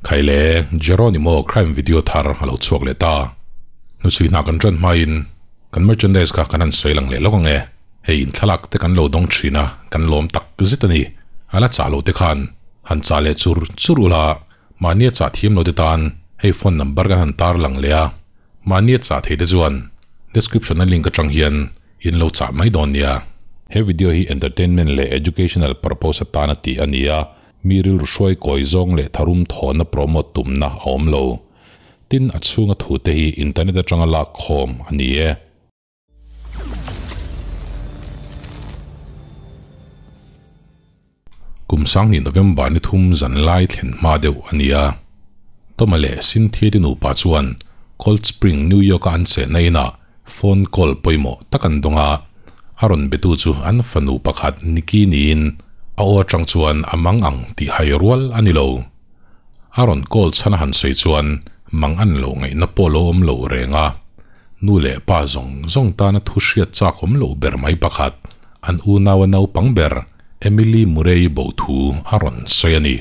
Khaile Geronimo crime video thar a lo chhuak leh ta. Hnuchhui hna kan ṭan hmain kan merchandise kha kan han sawi lang leh lawk ang e. Hei in thlalak te kan lo dawng ṭhin a, kan lawm tak zet a ni. A la chah lo te khan han chah leh chur chur ula, mahnia chah thiam lo te tan hei phone number kan han tar lang leh a, mahnia chah thei te chuan description a link aṭang hian in lo chah mai dawn nia. He video hi entertainment leh educational purpose atana tih a ni a, Mi rilru hruai kawi zawng leh tharum thawhna promote tumna a awm lo. Tin, a chhunga thute hi internet atanga lak khawm a ni e. Kum sanghnih November ni thum zan lai thlen hma deuh a ni a. Toma leh Cynthia te nupa chuan Cold Spring, New York-a an chenna inah phone call pawimawh tak an dawng a, a rawn betu chu an fanu pakhat Nikki niin a aw atang chuan a mang ang tih hai rual a ni lo. A rawn call chhan a han sawi chuan mang an lo ngaihna pawh lo awm lo reng a, nu leh pa zawng zawng tana thu hriat chak awm loh ber mai pakhat an unaua naupang ber Emily Murray-i bo thu a rawn sawi a ni.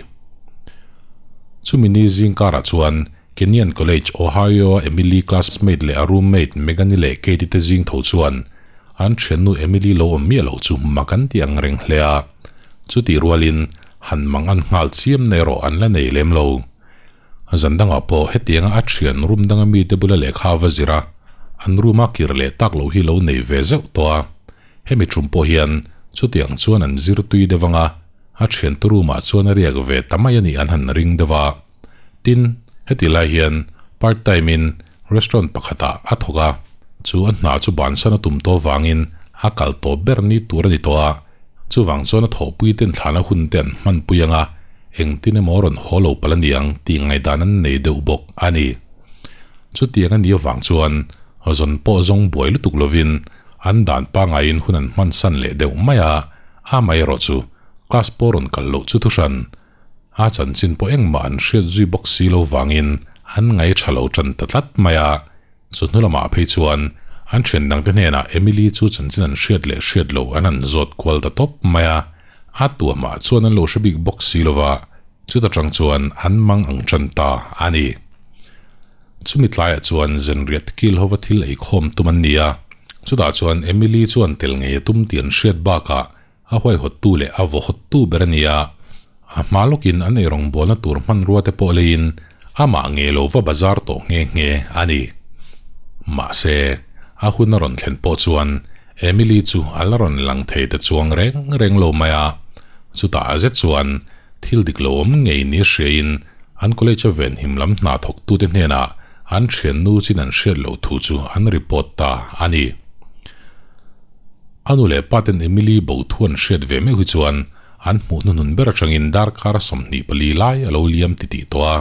Chumi ni zingkarah chuan Kenyon College, Ohio-a Emily classmate leh a roommate Megan-i leh Katie te zing tho chuan an thiannu Emily lo awm miah loh chu mak an ti ang reng hle a. Chutih rualin han mang an nghal chiam na erawh an la nei lem lo. Zan dangah pawh hetianga a thian room danga mite bula lehkha va zir a, an room-a kir leh tak loh hi lo nei ve zeuh tawh a. Hemi tum pawh hian chutiang chuan an zir tui deuh anga a thiante room-ah chuan a riak ve ta mai a nih an han ring deuh a. Tin, heti lai hian part time in restaurant pakhatah a thawk a, chu a hna chu bansan a tum tawh vangin a kal tawp ber ni tur a ni tawh a, chuvang chuan a thawhpui ten thlana hun te an hmanpui ang a, engtin emaw rawn haw lo palh a ni ang tih ngaihdan an nei deuh bawk a ni. Chutiang a nih avang chuan zawn pawh zawng buai lutuk lovin an dan pangaiin hun an hmansan leh deuh mai a, amaherawh chu class pawh rawn kal loh chu thuhran A chanchin pawh engmah an hriat zui bawk si lo vangin an ngai tha lo tan ta tlat mai a. Chu hnu lamah phei chuan an thian dangte hnenah Emily chu chanchin an hriat leh hriat lo an han zawt kual ta tawp mai a. A tuamah chuan an lo hre bik bawk si lo va, chuta tang chuan an mang ang tan ta a ni. Chumi tlaiah chuan Zenriat kil hova thil eikhawm tum an ni a, chutah chuan Emily chuan tel ngei a tum tih an hriat bakah A huaihawttu leh a vawhawttu ber a ni a, a hma lawkin an eirawngbawlna tur hmanrua te pawh leiin amah nge lo va bazar tawh nghe nghe a ni. Mahse, a hun a rawn thlen pawh chuan Emily chu a la rawn lang thei ta chuang reng reng lo mai a, chutah zet chuan thil dik lo awm ngei ni hriain an college a venhim lam hna thawktute hnenah an thiannu chin an hriat loh thu chu an report ta a ni. A nu leh pa ten Emily bo thu an hriat ve meuh hi chuan an hmuh hnuhnun ber atangin darkar 24 lai a lo liam titih tawh a.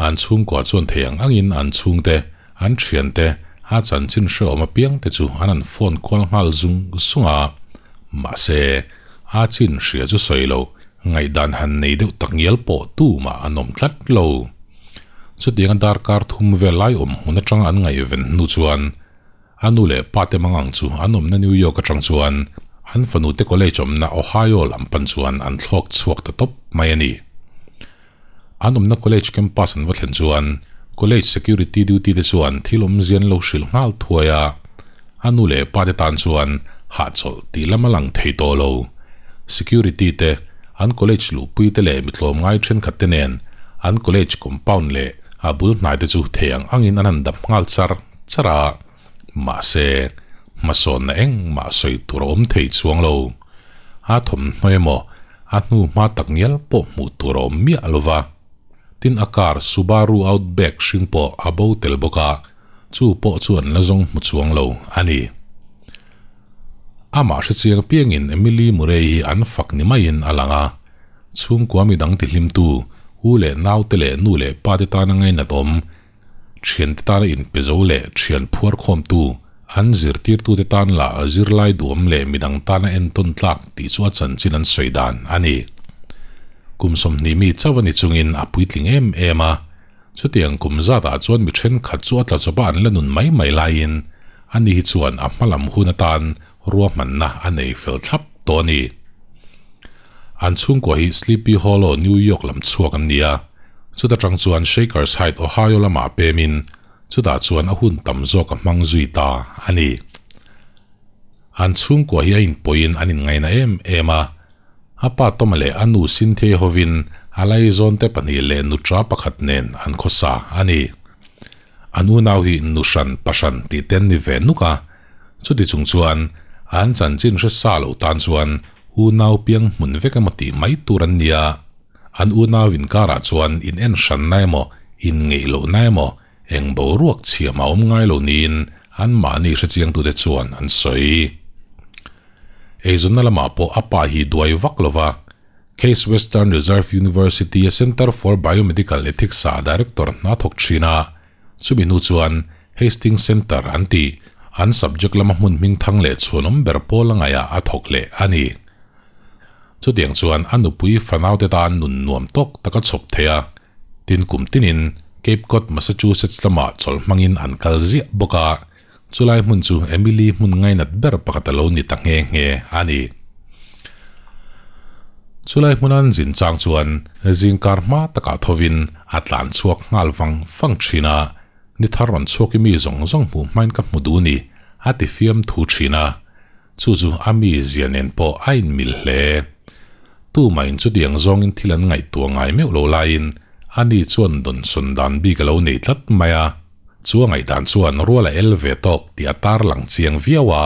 An chhungkua chuan thei ang angin an chhungte, an thiante, a chanchin hrehawm apiang te chu an han phone kual nghal zung zung a. Mahse, a chin hria chu sawi lo, ngaihdan han nei deuh tak ngial pawh tumah an awm tlat lo. Chutianga darkar thum vel lai awm hmun atanga an ngaihven hnu chuan A nu leh pa te mangang chu an awmna New York atang chuan an fanu te college awmna Ohio lam pan chuan an thlawk chhuak ta tawp mai a ni. An awmna college campus an va thlen chuan college security duty te chuan thil awmzia an lo hrilh nghal thuai a, a nu leh pa te tan chuan hahchawlh tih lam a lang thei tawh lo. Security te, an college luhpui te leh mi tlawmngai thenkhat te nen an college compound leh a bul hnai te chu thei ang angin an han dap nghal char. char a, mahse, hmasawnna engmah sawi tur a awm thei chuang lo. A thawmhnaw emaw, a hnu hma tak ngial pawh hmuh tur a awm miah lo va. Tin, a car Subaru Outback hring pawh a bo tel bawk a, chu pawh chu an la zawng hmu chuang lo a ni. Amah hrechiang apiangin Emily Murray hi an fak ni maiin a lang a, chhungkua midang tihlimtu, u leh naute leh nu leh pate tana ngainat awm, Thiante tana inpe zo leh thian phuar khawmtu, an zirtirtute tan lah zirlai duam leh midang tana entawn tlak tih chu a chanchin an sawi dan a ni. Kum 20 mi chauh a ni chungin a puitling em em a, chutiang kum zatah chuan mi thenkhat chu a tla chawpa an la nun mai mai laiin ani hi chuan a hmalam hun atan ruahmanna a nei fel thlap tawh a ni. An chhungkua hi Sleepy Hollow, New York lam chhuak an ni a. Chuta tang chuan Shakers Height, Ohio lamah pemin chutah chuan a hun tam zawk a hmang zui ta a ni. An chhungkua hi a inpawhin an inngaina em em a, a pa Toma leh a nu Cynthia hovin a laizawnte pahnih leh nutra pakhat nen an khawsa a ni. An unau hi nu hran pa hran tih te an ni ve nuk a, chuti chung chuan an chanchin hre sa lo tan chuan unau piang hmun vek emaw tih mai tur an ni a. An unau inkarah chuan in en hranna emaw, in ngeih lohna emaw, eng boruak chhiam a awm ngai lo niin anmahni hrechiangtute chuan an sawi. Eizawnna lamah pawh a pa hi duai vak lo va, Case Western Reserve University-a Center for Biomedical Ethics-ah director hna thawk thin a, chumi hnu chuan Hastings Center an tih, an subject lama hmun hmingthang leh chhuanawm ber pawl a ngaihah a thawk leh a ni. Chutiang chuan a nupui fanaute tan nun nuam tawk tak a chhawp thei a, tin kum tinin Cape Cod, Massachusetts lamah chawlh hmangin an kal ziah bawk a, chulai hmun chu Emily hmun ngainat ber pakhat a lo ni ta nghe nghe a ni. Chulai hmuna an zin chang chuan zingkar hma takah thovin a tlan chhuak nghal vang vang thin a, Ni thar rawn chhuak i mi zawng zawng hmuh hmain ka hmu duh ni, a ti fiam thu thin a. Chu chu a mi zia nen pawh a inmil hle. Tumahin chutiang zawngin thil an ngaihtuah ngai meuh lo laiin ani chuan dawnsawn dan bik a lo nei tlat mai a. Chu a ngaihdan chuan rual a el ve tawk tih a tarlang chiang viau a.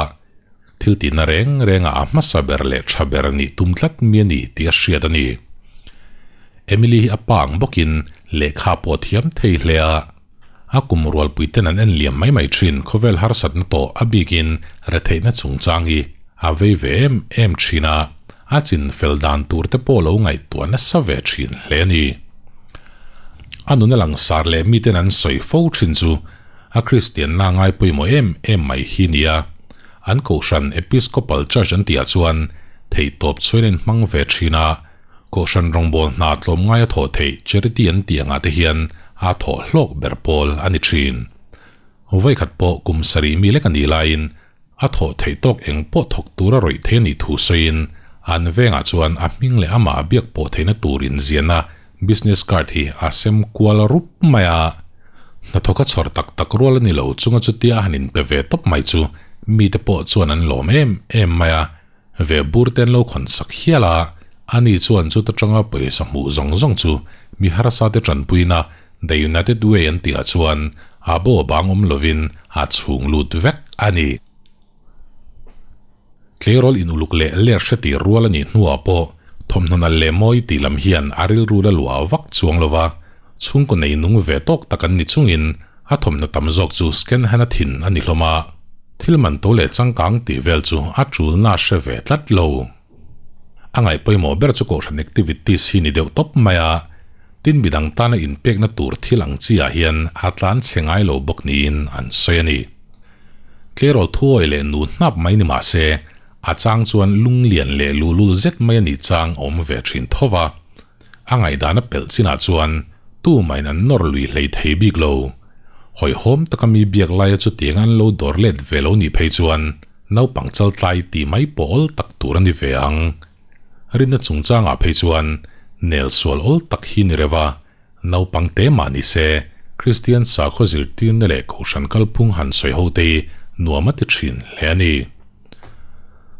Thil tihna reng rengah a hmasa ber leh tha ber nih tum tlat mi a ni tih a hriat a ni. Emily hi a pa ang bawkin lehkha pawh a thiam thei hle a. A kum rualpuiten an en liam mai mai thin khawvel harsatna tawh a bikin retheihna chungchang hi a vei ve em em thin a, a chin fel dan tur te pawh lo ngaihtuah nasa ve thin hle a ni. A nuna langsar leh miten an sawi fo thin chu a Kristianna ngai pawimawh em em mai hi nia. An kohhran Episcopal Church an tihah chuan theihtawp chhuain a inhmang ve thin a, Kohhran rawngbawl hna tlawmngai a thawh theih charity an tih angah te hian a thawh hlawk ber pawl a ni thin. Vawikhat pawh kum sarih mi lek a nih laiin a thawh theih tawk eng pawh thawk tura rawih thei a nih thu sawiin an vengah chuan a hming leh amah a biak pawh theihna tur inziahna business card hi a sem kual rup mai a. Hnathawk a chhawr tak tak rual a ni lo chunga chutia a han inpe ve tawp mai chu mite pawh chuan an lawm em em mai a. Ve bur te an lo khawn sak hial a, ani chuan chuta tanga pawisa hmuh zawng zawng chu mi harsa te tanpuina The United Way an tihah chuan a bo bang awm lovin a chhung lut vek a ni. Tleirawl in uluk leh ler hre tir rual a nih hnuah pawh thawmhnaw nalh leh mawi tih lam hian a rilru la luah vak chuang lo va, chhungkaw nei nung ve tawk tak an ni chungin a thawmhnaw tam zawk chu scan han a thin a ni hlawm a. Thil man to leh changkang tih vel chu a tulna hre ve tlat lo. A ngaih pawimawh ber chu kohhran activities hi ni deuh tawp mai a, tin midang tana inpekna tur thil ang chi ah hian a tlan chhe ngai lo bawk niin an sawi a ni. Tleirawl thuawi leh nu hnap mai ni mah se, a chang chuan lunglian leh luhlul zet mai a nih chang a awm ve thin tho va. A ngaihdan a pelh chinah chuan tumahin an nawr lui hlei thei bik lo. Hawihhawm taka mi biak laia chutiang an lo dawr let ve lo nih phei chuan naupang chaltlai tih mai pawh awl tak tur a ni ve ang. Rinna chungchangah phei chuan nel sual awl tak hi ni reuh a, naupang te mah ni se Kristian sakhaw zirtirna leh kohhran kalphung han sawi ho te hi nuam a ti thin hle a ni.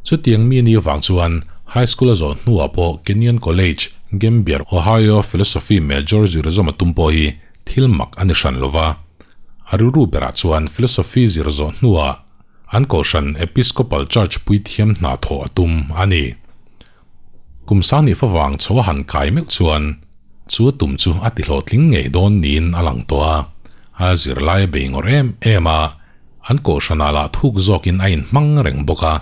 Chutiang mi ni avang chuan High School a zawh hnuah pawh Kenyon College, Gambier, Ohio Philosophy major zir zawm a tum pawh hi thil mak a ni hran lo va. A rilru berah chuan Philosophy zir zawh hnuah an kohhran Episcopal Church puithiam hna thawh a tum a ni. Kum sang nih favang chho a han kai meuh chuan chu a tum chu a tihlawhtling ngei dawn niin a lang tawh a, a zirlai a bei ngawrh em em a. An kohhranah lah thuk zawkin a inhmang reng bawk a,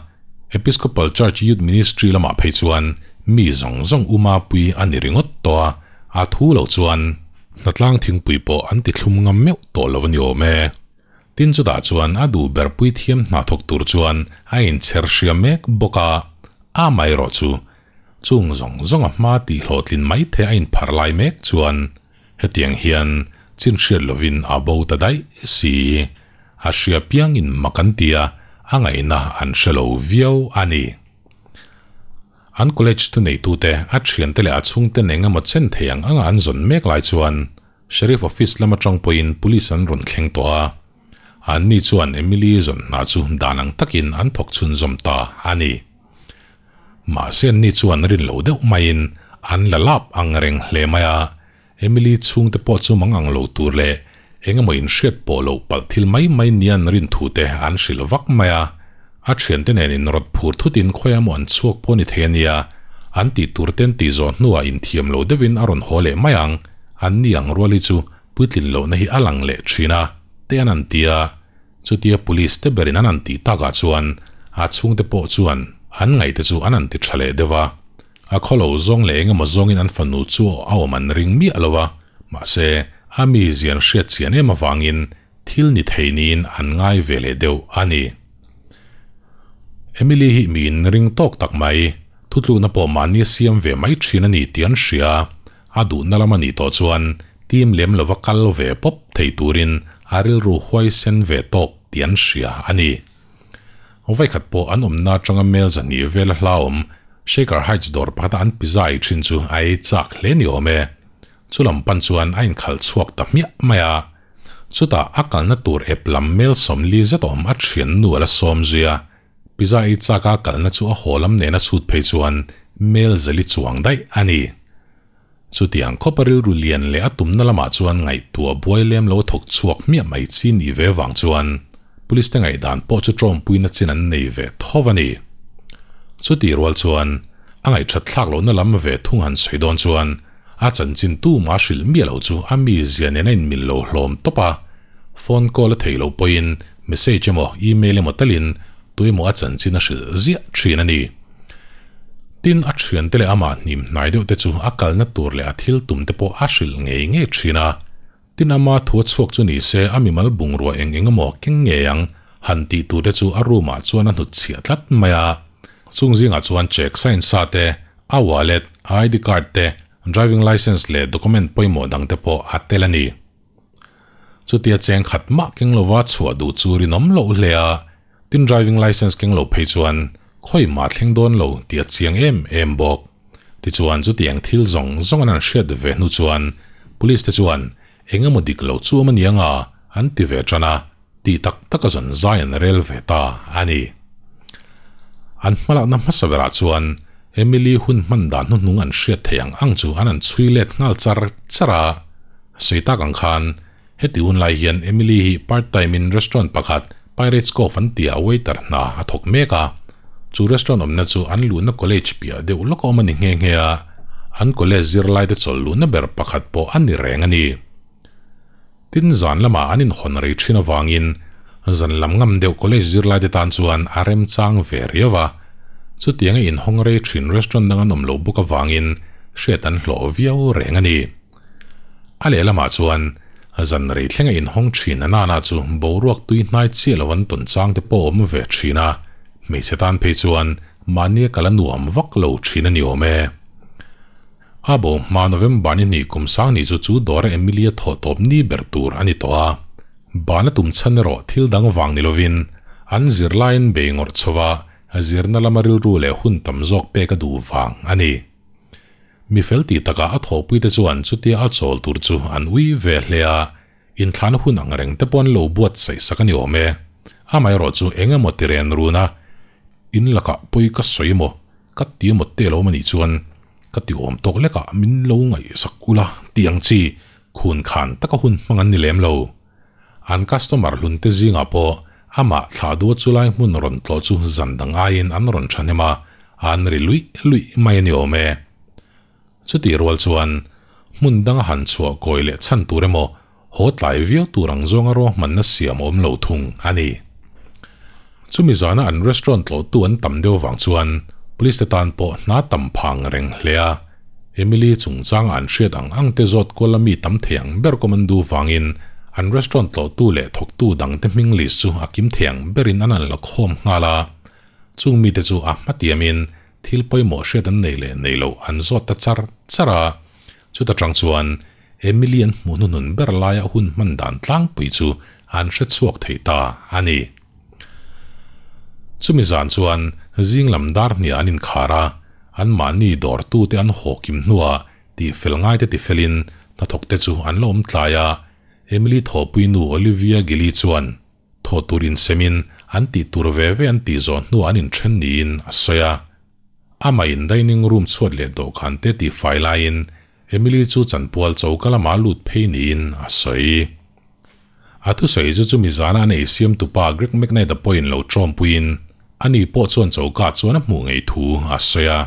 Episcopal Church Youth Ministry lamah phei chuan mi zawng zawng uma pui a ni ringawt tawh a, a thu lo chuan hnatlang thingpui pawh an ti thlum ngam meuh tawh lo a ni awm e. Tin chutah chuan a duh ber pui thiam hna thawk tur chuan a inchher hria mek bawk a, amaherawh chu chung zawng zawng a hma tih hlawhtlin mai the a inpharh lai mek chuan Hetiang hian chin hriat lovin a bo ta daih si. A hria piangin mak an ti a, a ngaihna an hre lo viau a ni. An college thuneitute, a thiante leh a chhungten eng emaw chen thei ang anga an zawn mek lai chuan. Sheriff office lam atang pawhin police an rawn thleng tawh a, anni chuan Emily zawn hna chu dan ang takin an thawk chhunzawm ta a ni. Mahse anni chuan rin lo deuh maiin an la lap ang reng hle mai a, Emily chhungte pawh chu mang ang lo tur leh engemaw inhriat pawh loh palh thil mai mai nia an rin thu te an hrilh vak mai a. A thiante nen inrawt phur thutin khawi emaw an chhuak pawh ni thei a nia, an tih tur te an tih zawh hnuah inthiam lo deuhin a rawn haw leh mai ang, an ni ang rual hi chu puitlin lohna hi a lang leh thin a, te an an ti a. Chutia police te berin an an tih takah chuan a chhungte pawh chuan an ngaihte chu an an ti tha leh deuh a. A khawlo zawng leh engemaw zawngin an fanu chu a awm an ring miah lo a, mahse, a mizia an hriat chian em avangin thil ni thei niin an ngai ve leh deuh a ni. Emily hi mi inring tawk tak mai, thutlukna pawh mahni a siam ve mai thin a ni tih an hria a, a duhna lam a nih tawh chuan team lem lova kal ve pawp thei turin a rilru huaisen ve tawk tih an hria a ni. Vaikhat pawh an awmna atanga mel zahnih vela hlauhawm Shaker Heights dawr pakhata an pizza ei thin chu a ei chak hle ni awm e. Chu lam pan chuan a inkhalh chhuak ta hmiah mai a. Chutah a kalna tur ep lam mel sawmli zet awm a thiannu a la sawm zui a. Pizza ei chaka a kalna chu a haw lam nena chhut phei chuan mel zali chuang daih a ni. Chutiang khawp a rilru lian leh a tumna lamah chuan ngaihtuah buai lem lo thawk chhuak hmiah mai chi nih ve vang chuan Police te ngaihdan pawh chu tawmpuina chin an nei ve tho a ni. Chutih rual chuan a ngaihthat thlak lohna lam ve thung han sawi dawn chuan a chanchin tuma hrilh miah loh chu a mizia nen a inmil lo hlawm tawp a, phone call a theih loh pawhin message emaw email emaw talin tuemaw a chanchin a hrilh ziah thin a ni. Tin, a thiante leh amah hnim hnai deuh te chu a kalna tur leh a thil tum te pawh a hrilh ngei ngei thin a. Tin, ama thu a chhuak chu ni se a mimal bungrua eng eng emaw keng ngei ang han tih tur te chu a room ah chuan a hnut chhiah tlat mai a. Chung zingah chuan check sign sa te, a wallet, a ID card te, driving licence leh document pawimawh dang te pawh a tel a ni. Chutia cheng khat mah keng lova chhuah duh chu rinawm loh hle a, tin driving licence keng lo phei chuan khawi mah thleng dawn lo tih a chiang em em bawk. Tichuan chutiang thil zawng zawng an an hriat ve hnu chuan police te chuan eng emaw dik lo chu awm a niang a an ti ve tan a, tih tak taka zawn zai an rel ve ta a ni. An hmalakna hmasa berah chuan Emily hun hman dan hnuhnung an hriat theih ang ang chu an an chhui let nghal char char a. Sawi tak ang khan heti hun lai hian Emily hi part time in restaurant pakhat Pirates Cove an tia waiter hna a thawk mek a. Chu restaurant awmna chu an luhna college piah deuh lawk a awm a ni nghe nghe a, an college zirlaite chawlh luhna ber pakhat pawh a ni reng a ni. Tin zan lamah an inhawn rei thin avangin zan lam ngam deuh college zirlaite tan chuan a remchang ve riau a. Chutianga inhawng rei thin restaurant dang an awm loh bawk avangin hriat an hlawh viau reng a ni. A lehlamah chuan zan rei thlenga inhawng thin a nana chu boruak tui hnai chiah lo an tawn chang te pawh a awm ve thin a, hmeichhe tan phei chuan mahnia kal a nuam vak lo thin a ni awm e. A bo hma November ni hnih kum sang ni chu chu dawra Emilia thawh tawp ni ber tur a ni tawh a. Bana tum chhan erawh thil dang vang ni lovin an zirlaiin bei ngawrh chho a, zirna lama rilru leh hun tam zawk pek a duh vang a ni. Mi fel tih takah a thawhpuite chuan chutia a chawl tur chu an ui ve hle a, inthlana hun ang reng te pawh an lo buatsaih sak a ni awm e. Amaherawh chu eng emaw ti ren run a, in lakah pawi ka sawi emaw, ka ti emaw te lo awm a nih chuan ka ti awm tawk lekah min lo ngaihsak ula tih ang chi khun khan taka hun hmang an ni lem lo. An customer hlun te zingah pawh amah thlah duat chu lai hmun rawn tlawh chu zan dang aiin an rawn thahnem a, an ri luih luih mai a ni awm e. Chutih rual chuan hmun danga han chhuah kawi leh chhan tur emaw haw tlai viau tur ang zawnga ruahmanna siam a awm lo thung a ni. Chumi zana an restaurant tlawhtu an tam deuh vang chuan police te tan pawh hna tam phang reng hle a, Emily chungchanga an hriat ang ang te zawt kual a mi tam thei ang ber kawm an duh vangin an restaurant tlawhtu leh thawktu dangte hming list chu a kim thei ang berin an an la khawm nghal a. Chung mite chu a hmatiamin thil pawimawh hriat an nei leh nei loh an zawt ta char char a. Chuta tang chuan Emily an hmuh hnuhnun ber laia hun hman dan tlangpui chu an hre chhuak thei ta a ni. Chumi zan chuan zing lam dar hniah an inkhar a, anmahni dawrtute an haw kim hnuah tihfel ngaite tifelin Hnathawk te chu an la awm tlai a, Emily thawhpui nu Olivia Gilly chuan thaw tur insemin an tih tur ve ve an tih zawh hnuah an inthen niin a sawi a. Amah in dining room chhuat leh dawhkan te tih fai laiin Emily chu chanpual choka lamah lut phei niin a sawi. A thusawi chu chumi zana an ei siam tupa Greg McKnight-a pawhin lo tawmpuiin ani pawh chuan choka chuan a hmuh ngei thu a sawi a.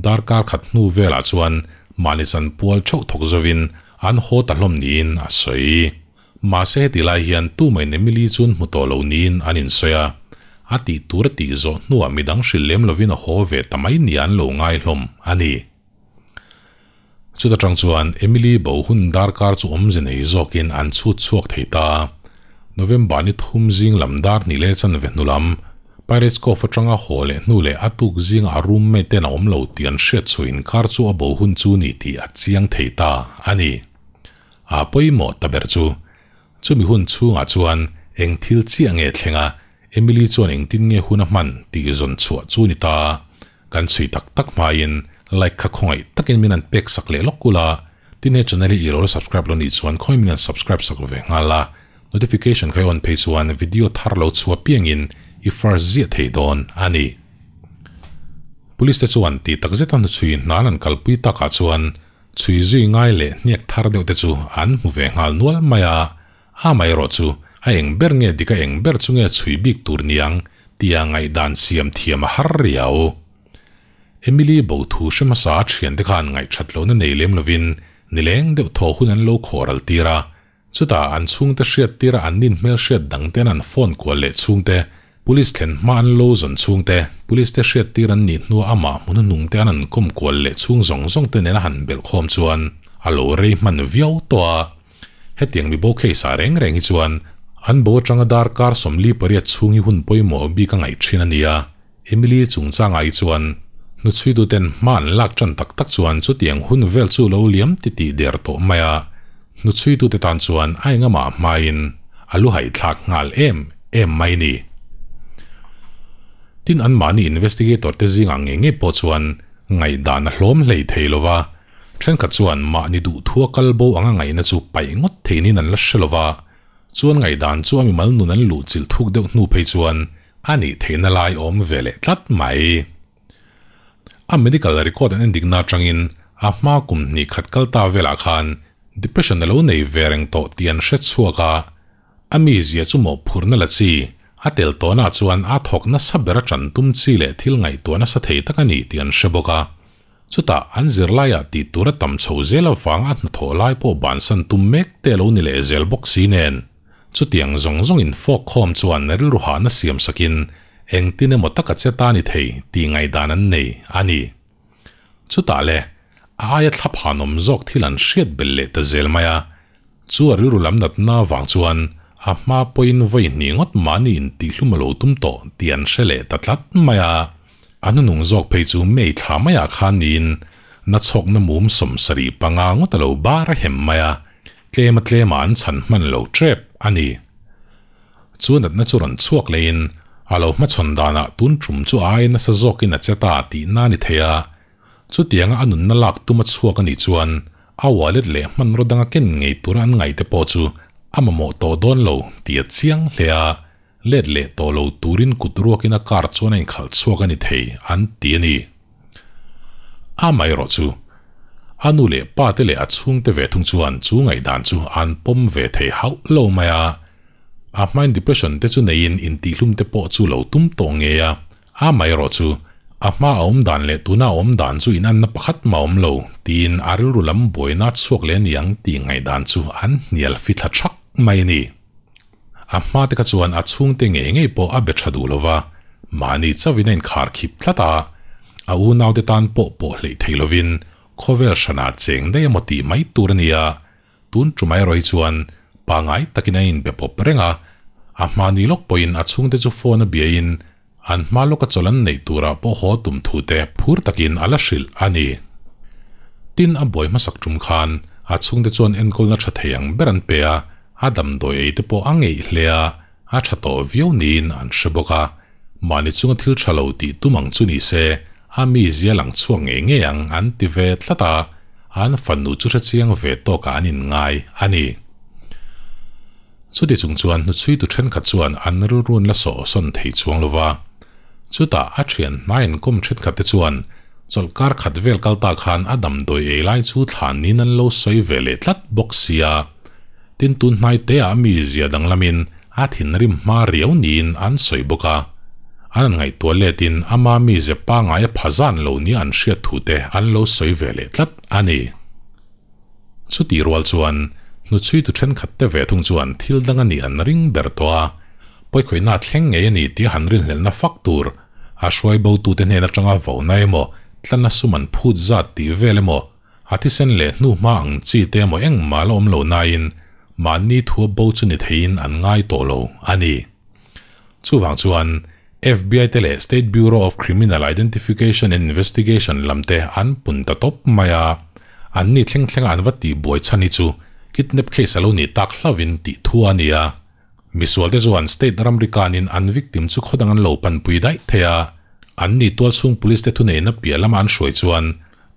Darkar khat hnu velah chuan mahni chanpual theuh thawk zovin an haw ta hlawm niin a sawi. Mahse heti lai hian tumahin Emily chu an hmu tawh lo niin an insawi a. A tih tur a tih zawh hnuah midang hrilh lem lovin a haw ve ta mai nia an lo ngai hlawm a ni. Chuta tang chuan Emily bo hun darkar chu awmze nei zawkin an chhut chhuak thei ta. November ni thum zing lam dar hnih leh chanve hnu lam, Pirates Cove atanga haw leh hnu leh a tuk zinga a roommate ten a awm lo tih an hriat chhuah inkar chu a bo hun chu ni tih a chiang thei ta a ni. A pawimawh ta ber chu, chumi hun chhungah chuan eng thil chiah nge thleng a, Emily chuan engtin nge hun a hman tih zawn chhuah chu ni ta. Kan chhui tak tak hmain like kha khawngaih takin min an pek sak leh lawk kul a, tin he channel hi i lo la subscribe lo nih chuan khawi min an subscribe sak ve nghal a, notification kha i on phei chuan video thar lo chhuah piangin i first ziah thei dawn a ni. Police te chuan tih tak zeta hnuchhui hnan an kalpui takah chuan chhui zui ngai leh hniak thar deuh te chu an hmu ve nghal nual mai a, Amaherawh chu, a eng ber nge dik a eng ber chu nge chhui bik tur niang tia ngaihdan siam thiam a har riau. Emily bo thu hre hmasa a thiante khan ngaihthat lohna nei lem lovin nileng deuh thaw hun an lo khawhral tir a, chutah an chhungte hriat tira an nin hmelhriat dangten an phone kual leh chhungte, police thlen hma an lo zawn chhungte, police te hriat tir an nih hnuah amah hmun hnungte an an kawm kual leh chhung zawng zawng te nena han belhkhawm chuan a lo rei hman viau tawh a. Hetiang mi bo case ah reng reng hi chuan an bo atanga darkar 48 chhung hi hun pawimawh bik a ngaih thin a ni a, Emily chungchangah hi chuan hnuchhuituten hma an lak tan tak tak chuan chutiang hun vel chu lo liam ti tih der tawh mai a, hnuchhuitute tan chuan a engamah hmain a lu haihthlak nghal em em mai ni. Tin anmahni investigator te zingah ngei ngei pawh chuan ngaihdan a hlawm hlei thei lova, Thenkhat chuan mahni duhthua kal bo anga ngaihna chu paih ngawt theinin an la hre lo va, chuan ngaihdan chu a mimal nun an luh chilh thuk deuh hnu phei chuan a nih theihna lai awm ve leh tlat mai. A medical record an endikna atangin a hma kum hnih khat kal ta velah khan depression a lo nei ve reng tawh tih an hre chhuak a, A mizia chu mawhphurhna la chi, a tel tawhna chuan a thawk nasa ber a ṭan tum chi leh thil ngaihtuah nasa thei tak a ni tih an hre bawk a. Chutah an zirlaiah tih tur a tam chho zel avang a hnathawh lai pawh bansan tum mek te a lo ni leh zel bawk si nen. Chutiang zawng zawng infawk khawm chuan rilru hahna siam sakin engtin emaw taka che ta ni thei tih ngaihdan an nei a ni. Chutah le, a aia thla phanawm zawk thil an hriat belh leh ta zel mai a. Chu a rilru lam natna avang chuan a hma pawhin vawi hnih ngawt mahni intihhlum a lo tum tawh tih an hre leh ta tlat mai a. A hnunung zawk phei chu May thla maiah khan niin nachhawkna mum 75 ngawt a lo bar a hem mai a, tlema tlema an chhan hman lo tep a ni. Chu natna chu rawn chhuak leiin a lo hmachhawn danah tun tum chu a ai nasa zawkin a che ta tihna a ni thei a. Chutianga a nunna lak tum a chhuak a nih chuan a wallet leh hmanraw danga ken ngei tura an ngaihte pawh chu a mamawh tawh dawn lo tih a chiang hle a, let leh tawh lo turin kut ruakin a car chuan a inkhalh chhuak a ni thei an ti a ni. Amaherawh chu, a nu leh pa te leh a chhungte ve thung chuan chu ngaihdan chu an pawm ve thei hauh lo mai a, a hmain depression te chu neiin intihlum te pawh chu lo tum tawh ngei a, Amaherawh chu, a hma a awm dan leh tuna a awm dan chu inanna pakhat mah awm lo, tiin a rilru lam buaina chhuak leh a ni ang tih ngaihdan chu an hnial fi thla thak mai a ni. A hma te kha chuan a chhungte ngei ngei pawh a be tha duh lo va, mahni chauhin a inkhar khip tlat a, a unaute tan pawh pawh hleih thei lovin khawvel hranah cheng daih emaw tih mai tur a ni a, Tun tumai erawh hi chuan pangai takin a inbe pawp reng a, a hma ni lawk pawhin a chhungte chu phone a biain an hma lawka chawlh an neih turah pawh haw tum thu te phur takin a la hrilh a ni. Tin, a buai hmasak tum khan a chhungte chuan enkawlna tha thei ang ber an pe a, a damdawi ei te pawh a ngeih hle a, a tha tawh viau niin an hre bawk a. Mahni chunga thil tha lo tih tum ang chu ni se, a mizia lang chhuak ngei ngei ang an ti ve tlat a. an fanu chu hrechiang ve tawkah an inngai a ni. Chuti chung chuan hnuchhuitu thenkhat chuan an rilru an la sawh sawn thei chuang lo va. Chutah a thian hnaiin kawm thenkhat te chuan chawlhkar khat vel kal ta khan a damdawi ei lai chu thlanin an lo sawi ve leh tlat bawk sia. Tin tun hnai te ah mi zia danglamin a thinrim hma riau niin an sawi bawk a. An an ngaihtuah letin ama mize pangngai a pha zan lo nia an hriat thu te an lo sawi ve leh tlat a ni. Chutih rual chuan hnuchhuitu thenkhat te ve thung chuan thil dang a nih an ring ber tawh a, pawikhawihna thleng ngei a ni tia han rinhlelhna fak tur a hruai botute hnen atanga vona emaw, tlanna sum an phut zat tih vel emaw, a thisen leh hnuhma ang chi te emaw engmah la awm lo nain mahni thua bo chu ni theiin an ngai tawh lo a ni. Chuvang chuan FBI te leh State Bureau of Criminal Identification and Investigation lam te an pun ta tawp mai a, an ni thleng thlenga an va tih buai chhan hi chu kidnap case a lo nih tak hlauhin tih thu a ni a. Misual te chuan state ramri kanin an victim chu khawdang an lo panpui daih thei a, an ni tualchhung police te thuneihna piah lama an hruai chuan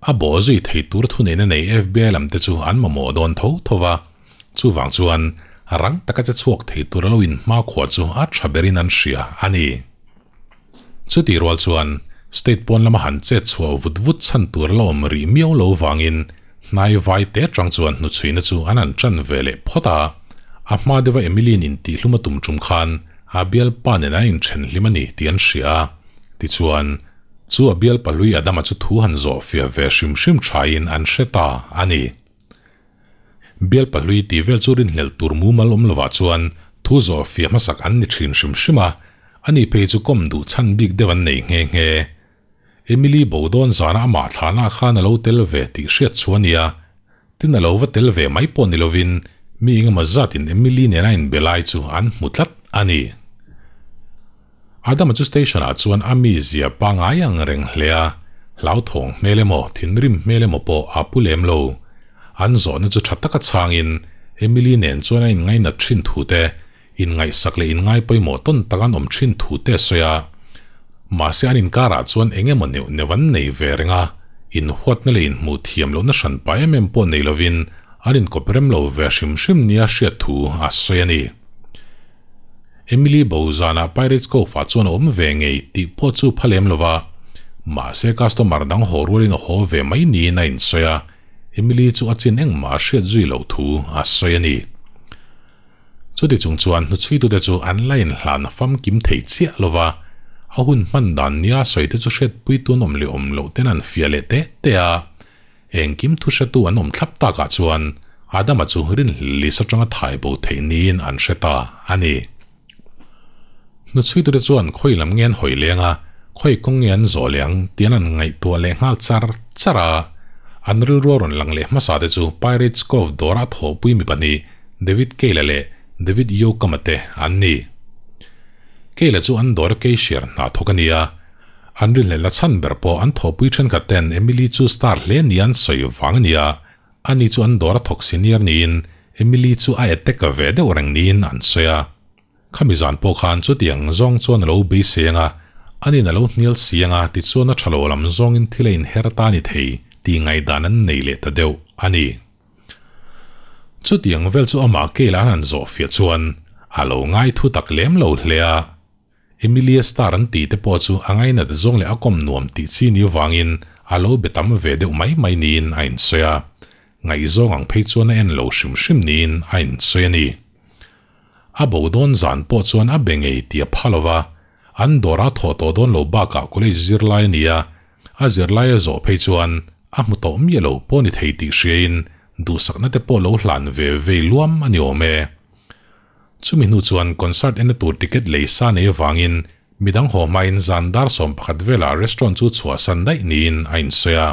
a bawh zui thei tur thuneihna nei FBI lam te chu an mamawh dawn tho tho va. Chuvang chuan rang taka che chhuak thei tur a lo inhmakhua chu a tha berin an hria a ni. Chutih rual chuan state pawn lama han chet chhuah vut vut chhan tur a la awm rih miau lo vangin hnai vai te atang chuan hnuchhuihna chu an han tan ve leh phawt a. A hma deuha Emily-in intihhlum a tum tum khan a bialpa nen an inthen hlim a ni tih an hria a. Tichuan, chu a bialpa hlui Adama chu thu han zawh fiah ve hrim hrim thain an hre ta a ni. Bialpa hlui tih vel chu rinhlelh tur mumal awm lovah chuan thu zawh fiah hmasak an ni thin hrim hrim a, ani phei chu kawm duh chhan bik deuh an nei nghe nghe. Emily bo dawn zana amah thlahna khan a lo tel ve tih hriat chu a nia, tin a lo va tel ve mai pawh ni lovin mi engemaw zatin Emily nena inbe lai chu an hmu tlat a ni. Adama chu station ah chuan a mizia pangai ang reng hle a, hlauthawng hmel emaw, thinrim hmel emaw pawh a pu lem lo. An zawhna chu tha taka chhangin Emily nen chuan a inngainat thin thu te, inngaihsak leh inngai pawimawh tawn tak an awm thin thu te a sawi a. Mahse an inkarah chuan eng emaw neuh neuh an nei ve reng a, inhuatna leh inhmuh thiam lohna hranpa em em pawh nei lovin an inkawp rem lo ve hrim hrim nia hriat thu a sawi a ni. Emily bo zanah Pirates Cove ah chuan a awm ve ngei tih pawh chu pha lem lo va, mahse customer dang haw rualin a haw ve mai niin a insawi a, Emily chu a chin engmah a hriat zui loh thu a sawi a ni. Chuti chung chuan hnuchhuitute chu an la inhlan famkim thei chiah lo va, a hun hman dan nia sawi te chu hriatpuitu an awm leh awm loh ten an fiah leh teh teh a, Engkim thu hretu an awm thlap takah chuan Adama chu rinhlelh atanga thai bo theih niin an hre ta a ni. Hnuchhuitute chuan khawi lam nge an hawi leng a, khawi kawng nge an zawh leh ang tian an ngaihtuah leh nghal char char a. An rilru a rawn lang leh hmasa te chu Pirates Cove dawra a thawhpui mi pahnih David Cale-a leh David Yoakam-a te an ni. Cale-a chu an dawra cashier hna thawk a ni a. An rinhlelhna chhan ber pawh an thawhpui thenkhat ten Emily chu star hle nia an sawi vang a ni a, ani chu an dawr a thawk senior niin Emily chu a attack ve deuh reng niin an sawi a. Khami zan pawh khan chutiang zawng chuan a lo beisei ang a, anin a lo hnial si ang a tichuan a tha lo lam zawngin thil a inher ta a ni thei tih ngaihdan an nei leh ta deuh a ni. Chutiang vel chu amah Kayla an han zawh fiah chuan a lo ngai thu tak lem lo hle a. Emilia star an tih te pawh chu a ngainat zawng leh a kawm nuam tih chi ni vangin a lo be tam ve deuh mai mai niin a insawi a, ngaihzawng ang phei chuan a en lo hrim hrim niin a insawi a ni. A bo dawn zan pawh chuan a be ngei tih a pha lo va, an dawrah a thawh tawh dawn lo bakah college zirlai a ni a, a zirlai a zawh phei chuan a hmu tawh miah lo pawh ni thei tih hriain duhsakna te pawh lo hlan ve vei luam a ni awm e. Chumi hnu chuan concert ena tur ticket lei sa nei avangin midang haw hmain zan dar 11 velah restaurant chu chhuahsan daih niin a insawi a.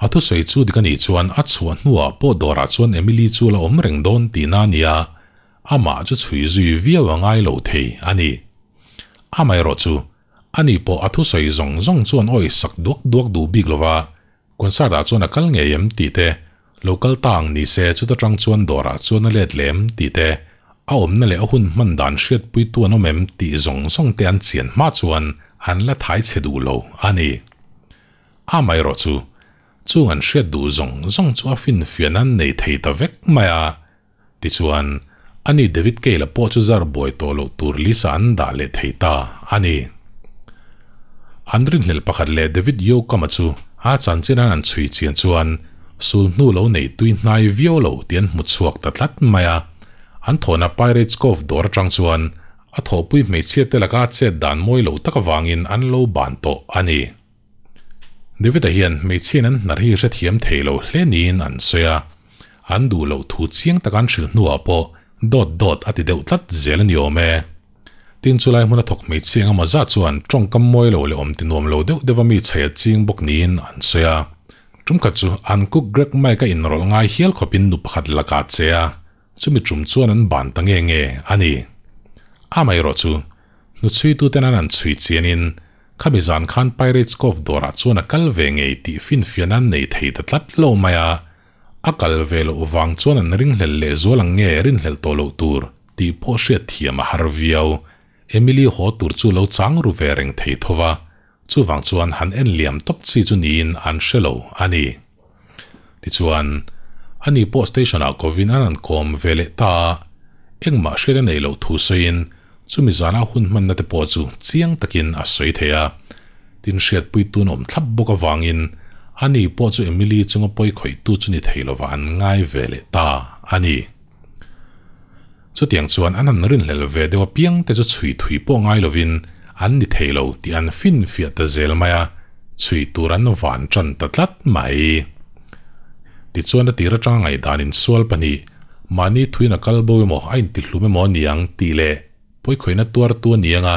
A thusawi chu dik a nih chuan a chhuah hnuah pawh dawrah chuan Emily chu a la awm reng dawn tihna a ni a, amah chu chhui zui viau a ngai lo thei a ni. Amaherawh chu, ani pawh a thusawi zawng zawng chuan awi sak duak duak duh bik lova, Concert ah chuan a kal ngei em tih te, lo kal ta ang ni se chuta tang chuan dawrah chuan a let leh em tih te, a awmna leh a hun hman dan hriatpuitu an awm em tih zawng zawng te an chian hma chuan an la thai chhe duh lo a ni. Amaherawh chu, Chung an hriat duh zawng zawng chu a finfiahna an nei thei ta vek mai a. Tichuan, ani David Cale-a pawh chu zar buai tawh loh tur list-ah an dah leh thei ta a ni. An rinhlelh pakhat leh David Youkam-a chu a chanchin an han chhui chian chuan sul hnu lo nei tui hnai viau lo tih an hmu chhuak ta tlat mai a. An thawhna Pirates Cove dawr atang chuan a thawhpui hmeichhia te laka chet dan mawi lo tak avangin an lo ban tawh a ni. David-a hian hmeichhiain an hnar hi hrethiam thei lo hle niin an sawi a, an duh loh thu chiang taka an hrilh hnuah pawh dawt dawt a ti deuh tlat zel a ni awm e. Tin chulai hmuna thawk hmeichhia engemaw zat chuan tawngkam mawi lo leh awm ti nuam lo deuh deuha mi chhei a ching bawk niin an sawi a. Tumkhat chu an cook Greg Mike-a inrawlh ngai hial khawpin nu pakhat lakah che a, Chumi tum chuan an ban ta nge nge a ni. Amaherawh chu, hnuchhuituten an han chhui chianin, khami zan khan Pirates Cove dawrah chuan a kal ve ngei tih finfiahna an nei thei ta tlat lo mai a. A kal ve loh vang chuan an ringhlel leh zual ang nge rinhlelh tawh loh tur tih pawh hriat thiam a har viau. Emily haw tur chu lo chang ru ve reng thei tho va, chuvang chuan han en liam tawp chi chu niin an hre lo a ni. Tichuan, ani pawh station-ah kovin an rawn kawm ve leh ta a, engmah hriat a neih loh thu sawiin chumi zana hun hmanna te pawh chu chiang takin a sawi thei a. Tin, hriatpui tun awm thlap bawk avangin ani pawh chu Emily chunga pawi khawihtu chu ni thei lova an ngai ve leh ta a ni. Chutiang chuan an han rinhlel ve deuh apiang te chu chhui thui pawh ngai lovin an ni thei lo tih an finfiah ta zel mai a, chhui tur an van tan ta tlat mai. Tichuan a tir atanga ngaihdan insual pahnih, mahni thuin a kal bo emaw a intihlum emaw a ni ang tih leh pawikhawihna tuartu a ni ang a,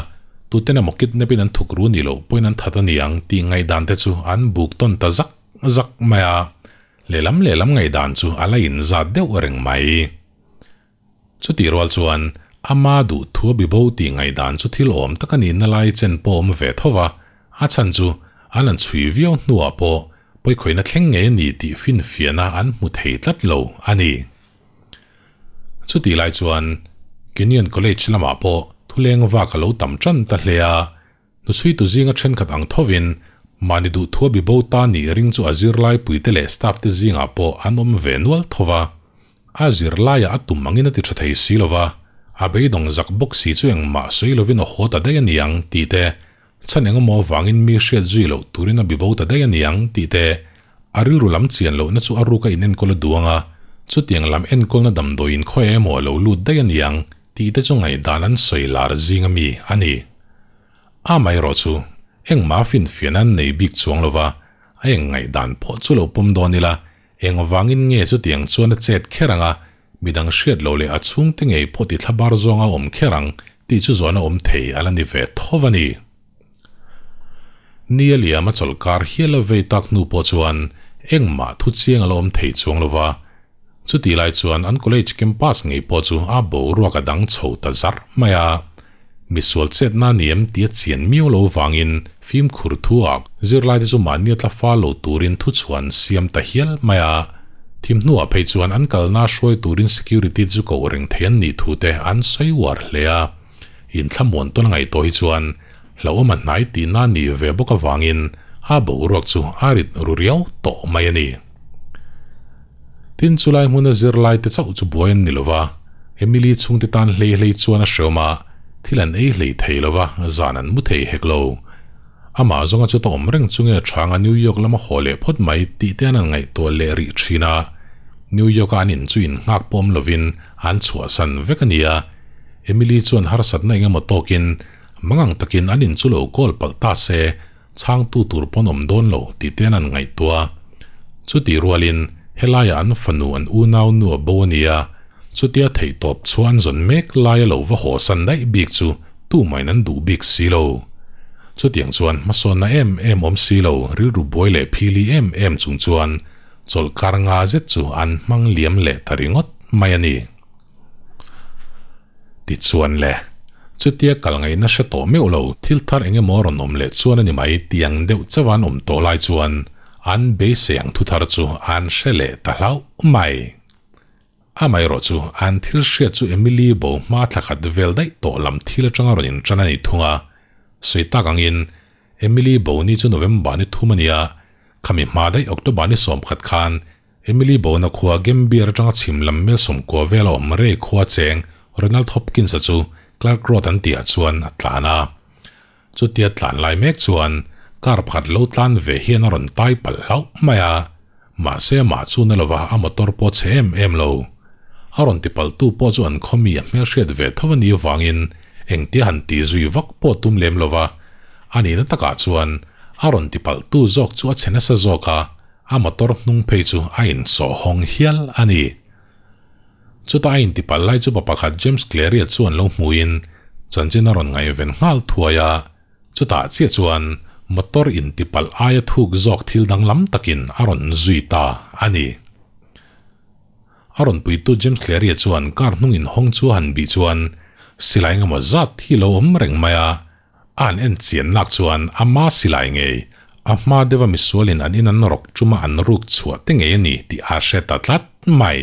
tuten emaw kidnap in an thuk ru ni loh pawhin an that a ni ang tih ngaihdan te chu an buk tawn ta zak zak mai a, lehlam lehlam ngaihdan chu a la inzat deuh reng mai. Chutih rual chuan ama duh thu a bibo tih ngaihdan chu thil awm tak a nihna lai chen pawh awm ve tho va, a chhan chu an han chhui viau hnuah pawh pawikhawihna thleng ngei a ni tih finfiahna an hmu thei tlat lo a ni. Chutih lai chuan Kenyon College lamah pawh thuleng vak a lo tam tan ta hle a, Hnuchhuitu zinga thenkhat ang thovin mahni duhthua bibo ta nih ring chu a zirlaipuite leh staff te zingah pawh an awm ve nual tho va. A zirlaiah a tum angin a ti tha thei si lo va, a beidawng zak bawk si chu engmah sawi lovin a haw ta daih a niang tih te, chhan engemaw avangin mi hriat zui loh turin a bibo ta daih a niang tih te, a rilru lam chian lohna chu a ruka inenkawl a duang a, chutiang lam enkawlna damdawiin khawi emaw a lo lut daih a niang Tih te chu ngaihdan an sawi lar zing ami a ni. Amaherawh chu engmah finfiahna an nei bik chuang lova, a eng ngaihdan pawh chu lo pawm dawn ila, engvangin nge chutiang chuan a chet kher ang a, midang hriat loh leh a chhungte ngei pawh ti thlabar zawnga awm kher ang tih chu zawhna awm thei a la ni ve tho a ni. Ni a liam a chawlhkar hial a vei tak hnu pawh chuan engmah thu chiang a la awm thei chuang lova, Chutih lai chuan an college campus ngei pawh chu a boruak a dang chho ta zarh mai a. Misual chetna a ni em tih a chian miau lo vangin fimkhur thu ah zirlaite chu mahni a tla fal lo turin thuchhuah an siam ta hial mai a. Thim hnuah phei chuan an kalna hruai turin security te chu koh reng thei an nih thu te an sawi uar hle a. Inthlamuan tawn a ngaih tawh hi chuan hlauhawm a hnai tihna a nih ve bawk avangin a boruak chu a rit ru riau tawh mai a ni. Tin, chulai hmuna zirlaite chauh chu buai an ni lo va, Emily chhungte tan hlei hlei chuan a hreawm a, thil an ei hlei thei lo va, zan an mu thei hek lo. Amah zawnga chuta awm reng chu nge thanga New York lama haw leh phawt mai tih te an han ngaihtuah leh rih thin a. New York-a an in chu innghak pawm lovin an chhuahsan vek a ni a. Emily chuan harsatna eng emaw tawkin mangang takin an in chu lo kawl palh ta se, Chhangtu tur pawn awm dawn lo tih te an an ngaihtuah a. Chutih rualin helaiah an fanu an unau nu a bo a nia, chutia theihtawp chhuah an zawn mek laia lo va hawsan daih bik chu tumahin an duh bik si lo. Chutiang chuan hmasawnna em em awm si lo, rilru buai leh phili em em chung chuan chawlhkar nga zet chu an hmang liam leh ta ringawt mai a ni. Tichuan le, chutia kal ngaihna hre tawh meuh lo, thil thar eng emaw rawn awm leh chuan a ni mai tih ang deuh chauh an awm tawh lai chuan an beisei ang thu thar chu an hre leh ta hlauh mai. Amaherawh chu an thil hriat chu Emily bo hma thla khat vel daih tawh lam thil atanga rawn intan a ni thung a, sawi tak angin Emily bo ni chu November ni thum a ni a. Khami hma daih October ni 11 khan Emily bona khua Gambier atanga chhim lam mel 90 vel a awm Ray khua cheng Ronald Hopkins-a chu Clark Road an tihah chuan a tlan a. Chutia tlan lai mek chuan car pakhat lo tlan ve hian a rawn tai palh hlauh mai a, mahse amah chu na lova a motor pawh chhe em em lo. A rawn ti palhtu pawh chu an khawmi a hmelhriat ve tho a nih avangin engtia han ti zui vak pawh tum lem lova, a nihna takah chuan a rawn ti palhtu zawk chu a chhe nasa zawk a, a motor hnung phei chu a insawh hawng hial a ni. Chutah a intipalh lai chu pa pakhat James Clary-a chuan lo hmuin chanchin a rawn ngaihven nghal thuai a. Chutah chiah chuan motor intipalh aia thuk zawk thil danglam takin a rawn zui ta a ni. A rawn puitu James Clary-a chuan car hnung inhawng chu a han bih chuan silai engemaw zat hi lo awm reng mai a. A han en chian lak chuan ama silai ngei, a hma deuha misualin an in an rawk chuma an ruk chhuah te ngei a ni tih a hre ta tlat mai.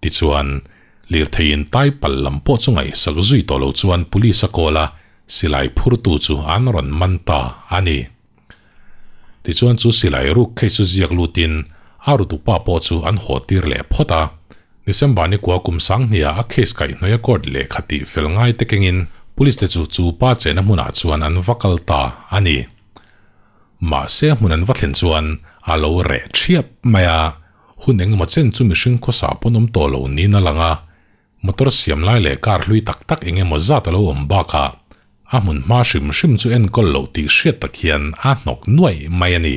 Tichuan, lirtheiin tai palh lam pawh chu ngaihsak zui tawh lo chuan police a call a, silai phurtu chu an rawn man ta a ni. Tichuan chu silai ruk case chu ziak lutin a rutupa pawh chu an haw tir leh phawt a. December ni kua kum sanghniah a case kaihhnawih a court lehkha tih fel ngai te kengin police te chu chu pa chehna hmunah chuan an va kal ta a ni. Mahse hmun an va thlen chuan a lo reh thiap mai a, hun engemaw chen chu mihring khawsa pawn awm tawh lo niin a lang a. Motor siam lai leh car hlui tak tak eng emaw zat a lo awm bakah a hmun hma hrim hrim chu enkawl loh tih hriat tak hian a hnawk nuaih mai a ni.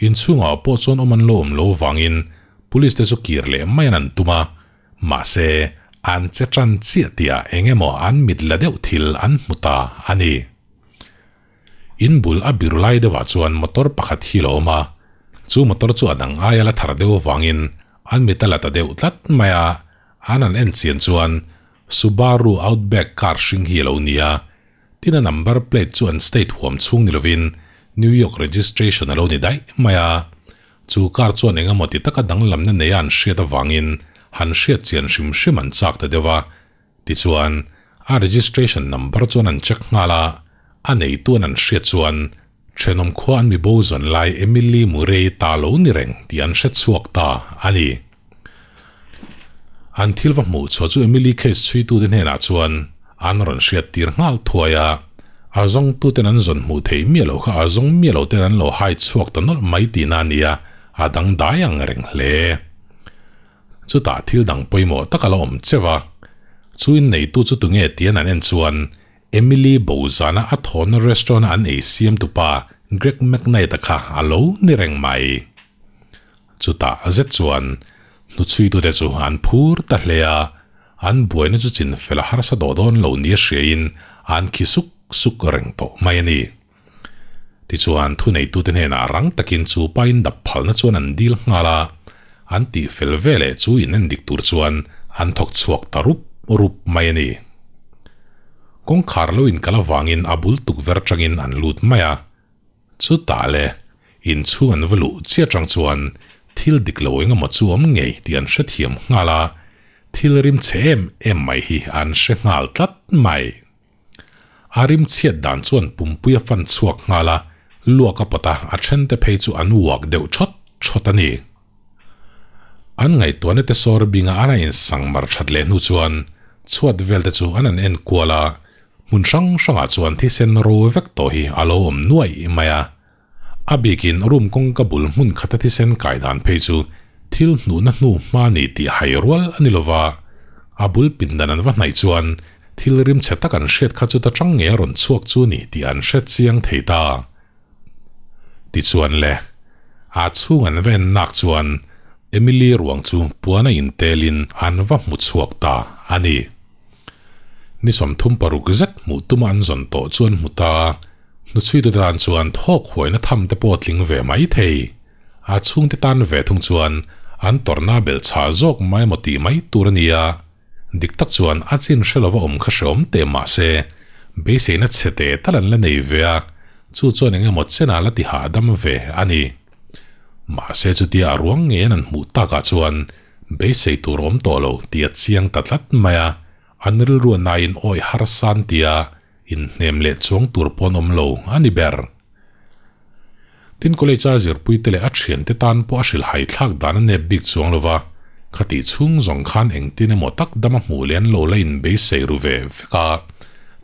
Inchhungah pawh chuan awm an lo awm lo vangin police te chu kir leh mai an an tum a, mahse an che tan chiah tihah eng emaw an mit la deuh thil an hmu ta a ni. In bul a biru lai deuhah chuan motor pakhat hi a lo awm a, chu motor chu a dang aia la thar deuh avangin An mit a la ta deuh tlat mai a, an han en chian chuan Subaru Outback car hring hi a lo ni a, tin a number plate chu an state huam chhung ni lovin New York registration a lo ni daih mai a. Chu car chuan eng emaw ti taka danglamna neia an hriat avangin han hriat chian hrim hrim an chak ta deuh a, Tichuan, a registration number chuan an check nghal a, a neituan an hriat chuan thenawm khua an mi bo zawn lai Emily Murray ta lo ni reng tih an hre chhuak ta a ni. An thil va hmuh chhuah chu Emily case chhuitute hnenah chuan an rawn hriat tir nghal thuai a, a zawngtuten an zawn hmuh theih miah loh kha a zawng miah lo ten an lo hai chhuak ta nawlh mai tihna a ni a, a dangdai ang reng hle. Chutah thil dang pawimawh tak a la awm cheu a, chu inneitu chu tunge tian an en chuan Emily Bozana a thawhna restaurant a an ei siam tupa Greg McKnight-a kha a lo ni reng mai. Chutah zet chuan hnuchhuitute chu an phur ta hle a, an buaina chu chinfel a harsa dawh dawn lo nia hriain an khi suk suk reng tawh mai a ni. Tichuan, thuneitute hnenah rang takin chu pa in dap phalna chuan an dil nghal a, an tih fel veleh chu in en dik tur chuan an thawk chhuak ta rup rup mai a ni. Kawngkhar lo in kal avangin a bul tukverh atangin an lut mai a, chutah le inchhung an va luh chiah atang chuan thil dik lo engemaw chu awm ngei tih an hrethiam nghal a, thil rim chhe em em mai hi an hre nghal tlat mai. A rim chhiat dan chuan pumpui a fan chhuak nghal a, luak a pawt a, a thente phei chu an uak deuh thawt thawt a ni. An ngaihtuahna te sawr binga an a insang mar that leh hnu chuan chhuat vel te chu an han en kual a, hmun hrang hrangah chuan thisen ro vek tawh hi a lo awm nuaih mai a. A bikin room kawngka bul hmun khata thisen kai dan phei chu thil hnuhna hnu hma ni tih hai rual a ni lova, a bul pindan an va hnaih chuan thil rim chhe tak an hriat kha chuta tang nge a rawn chhuak chu ni tih an hre chiang thei ta. Tichuan le, a chhung an va en nak chuan Emily ruang chu puan a intelin an va hmu chhuak ta a ni. Ni 36 zet hmuh tuma an zawn tawh chu an hmu ta. Hnuchhuitu te tan chuan thawk huaina tham te pawh a tling ve mai thei. A chhungte tan ve thung chuan an tawrhna belh chhah zawk mai emaw tih mai tur a ni a. Dik tak chuan a chin hre lova awm kha hreawm teh mah se, beiseina chhe teh tal an la nei ve a, chu chuan eng emaw chenah la ti hahdam ve a ni. Mahse chutia a ruang ngei an an hmuh takah chuan beisei tur awm tawh lo tih a chiang ta tlat mai a, an rilru a nain awih harsa an ti a, Inhnem leh chuang tur pawh an awm lo a ni ber. Tin college a zirpui te leh a thiante tan pawh a hrilhhai thlak dan a nep bik chuang lova, khatih chhung zawng khan engtin emaw tak dam a hmuh leh an lo la inbeisei ru ve vek a,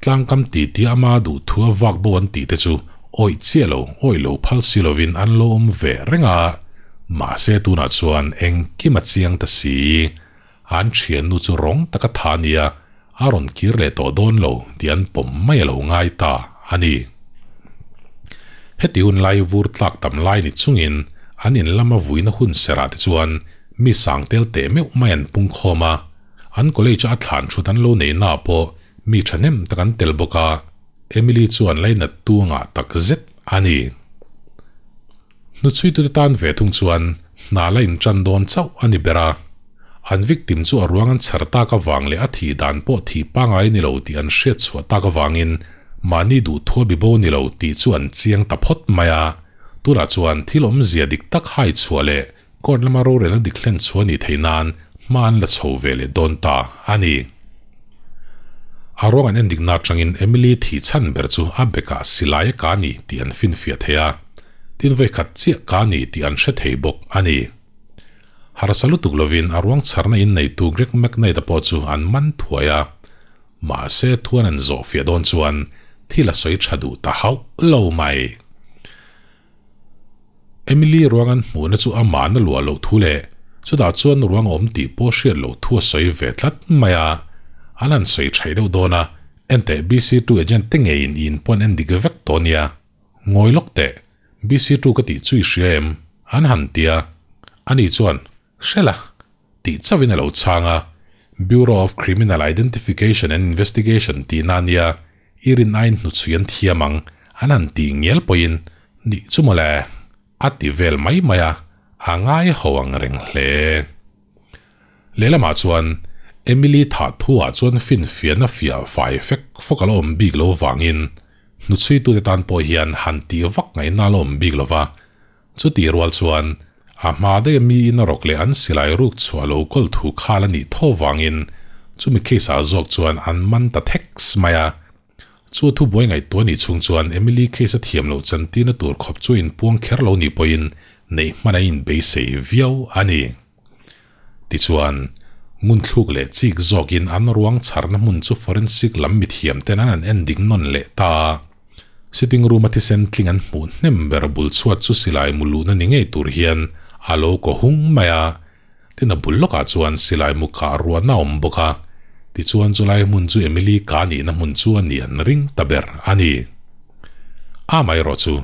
tlangkam titi ama duhthu a vak bo an tih te chu awih chiah lo, awih lo phal si lovin an lo awm ve reng a, mahse tunah chuan engkim a chiang ta si. An thiannu chu rawng taka tha nia a rawn kir leh tawh dawn lo tih an pawm mai a lo ngai ta a ni. Heti hun lai vur tlak tam lai ni chungin an in lama vuina hun serah te chuan mi sang tel teh meuh mai an pung khawm a, an college a thlan thut an lo nei na pawh mi thahnem tak an tel bawk a, Emily chuan lainat tu a ngah tak zet a ni. Hnuchhuitute tan ve thung chuan hna la intan dawn chauh a ni ber a. An victim chu a ruang an chher tak avang leh a thih dan pawh thih pangai ni lo tih an hriat chhuah tak avangin mahni duhthua bibo ni lo tih chu an chiang ta phawt mai a. Tunah chuan thil awmzia dik tak hai chhuah leh court lama rorelna dik hlen chhuah nih theih nan hma an la chho ve leh dawn ta a ni. A ruang an endikna atangin Emily thih chhan ber chu a bekah silai a ka ni tih an finfiah thei a, tin vawikhat chiah ka ni tih an hre thei bawk a ni. Harsa lutuk lovin a ruang chharna inneitu Greg McKnight-a pawh chu an man thuai a, mahse thuan an zawhfiah dawn chuan thil a sawi tha duh ta hauh lo mai. Emily ruang an hmuhna chu amahna luah loh thu leh chutah chuan ruang a awm tih pawh hriat loh thu a sawi ve tlat mai a, an han sawi thaih deuh dawn a, enteh BC2 agent te ngeiin i inpawn en dik vek tawh nia, ngawi lawk teh, BC2 ka tih chu i hria em? an han ti a, ani chuan, Hre la, tih chauhin a lo chhang a, Bureau of Criminal Identification and Investigation tihna ania, i rin aiin hnuchhui an thiam ang, an han tih ngial pawhin, Nih chu mawle, a ti vel mai mai a, a ngai ho ang reng hle. Lehlamah chuan, Emily thah thuah chuan finfiahna fiah fai fek fawk a la awm bik lo vangin, hnuchhuitute tan pawh hian han tih vak ngaihna a la awm bik lo va, Chutih rual chuan a hma daih a miin a rawk leh an silai ruk chhuah lo kawl thu khal a nih tho vangin chumi case ah zawk chuan an man ta theks mai a. Chu thu buai ngaihtuah nih chhung chuan Emily case a thiam loh chantirna tur khawp chu a inpuang kher lo nih pawhin neih hman a inbeisei viau a ni. Tichuan, ngunthluk leh chik zawkin an ruang chharna hmun chu forensic lam mithiam ten an han en dik nawn leh ta a. Sitting room a thisen tling an hmuh hnem ber bul chhuat chu silai mu luhna ni ngei tur hian a lo kaw hung mai a. Tin a bul lawkah chuan silai mu kah ruahna a awm bawk a. Tichuan chulai hmun chu Emily ka nihna hmun chu a nih an ring ta ber a ni. Amaherawh chu,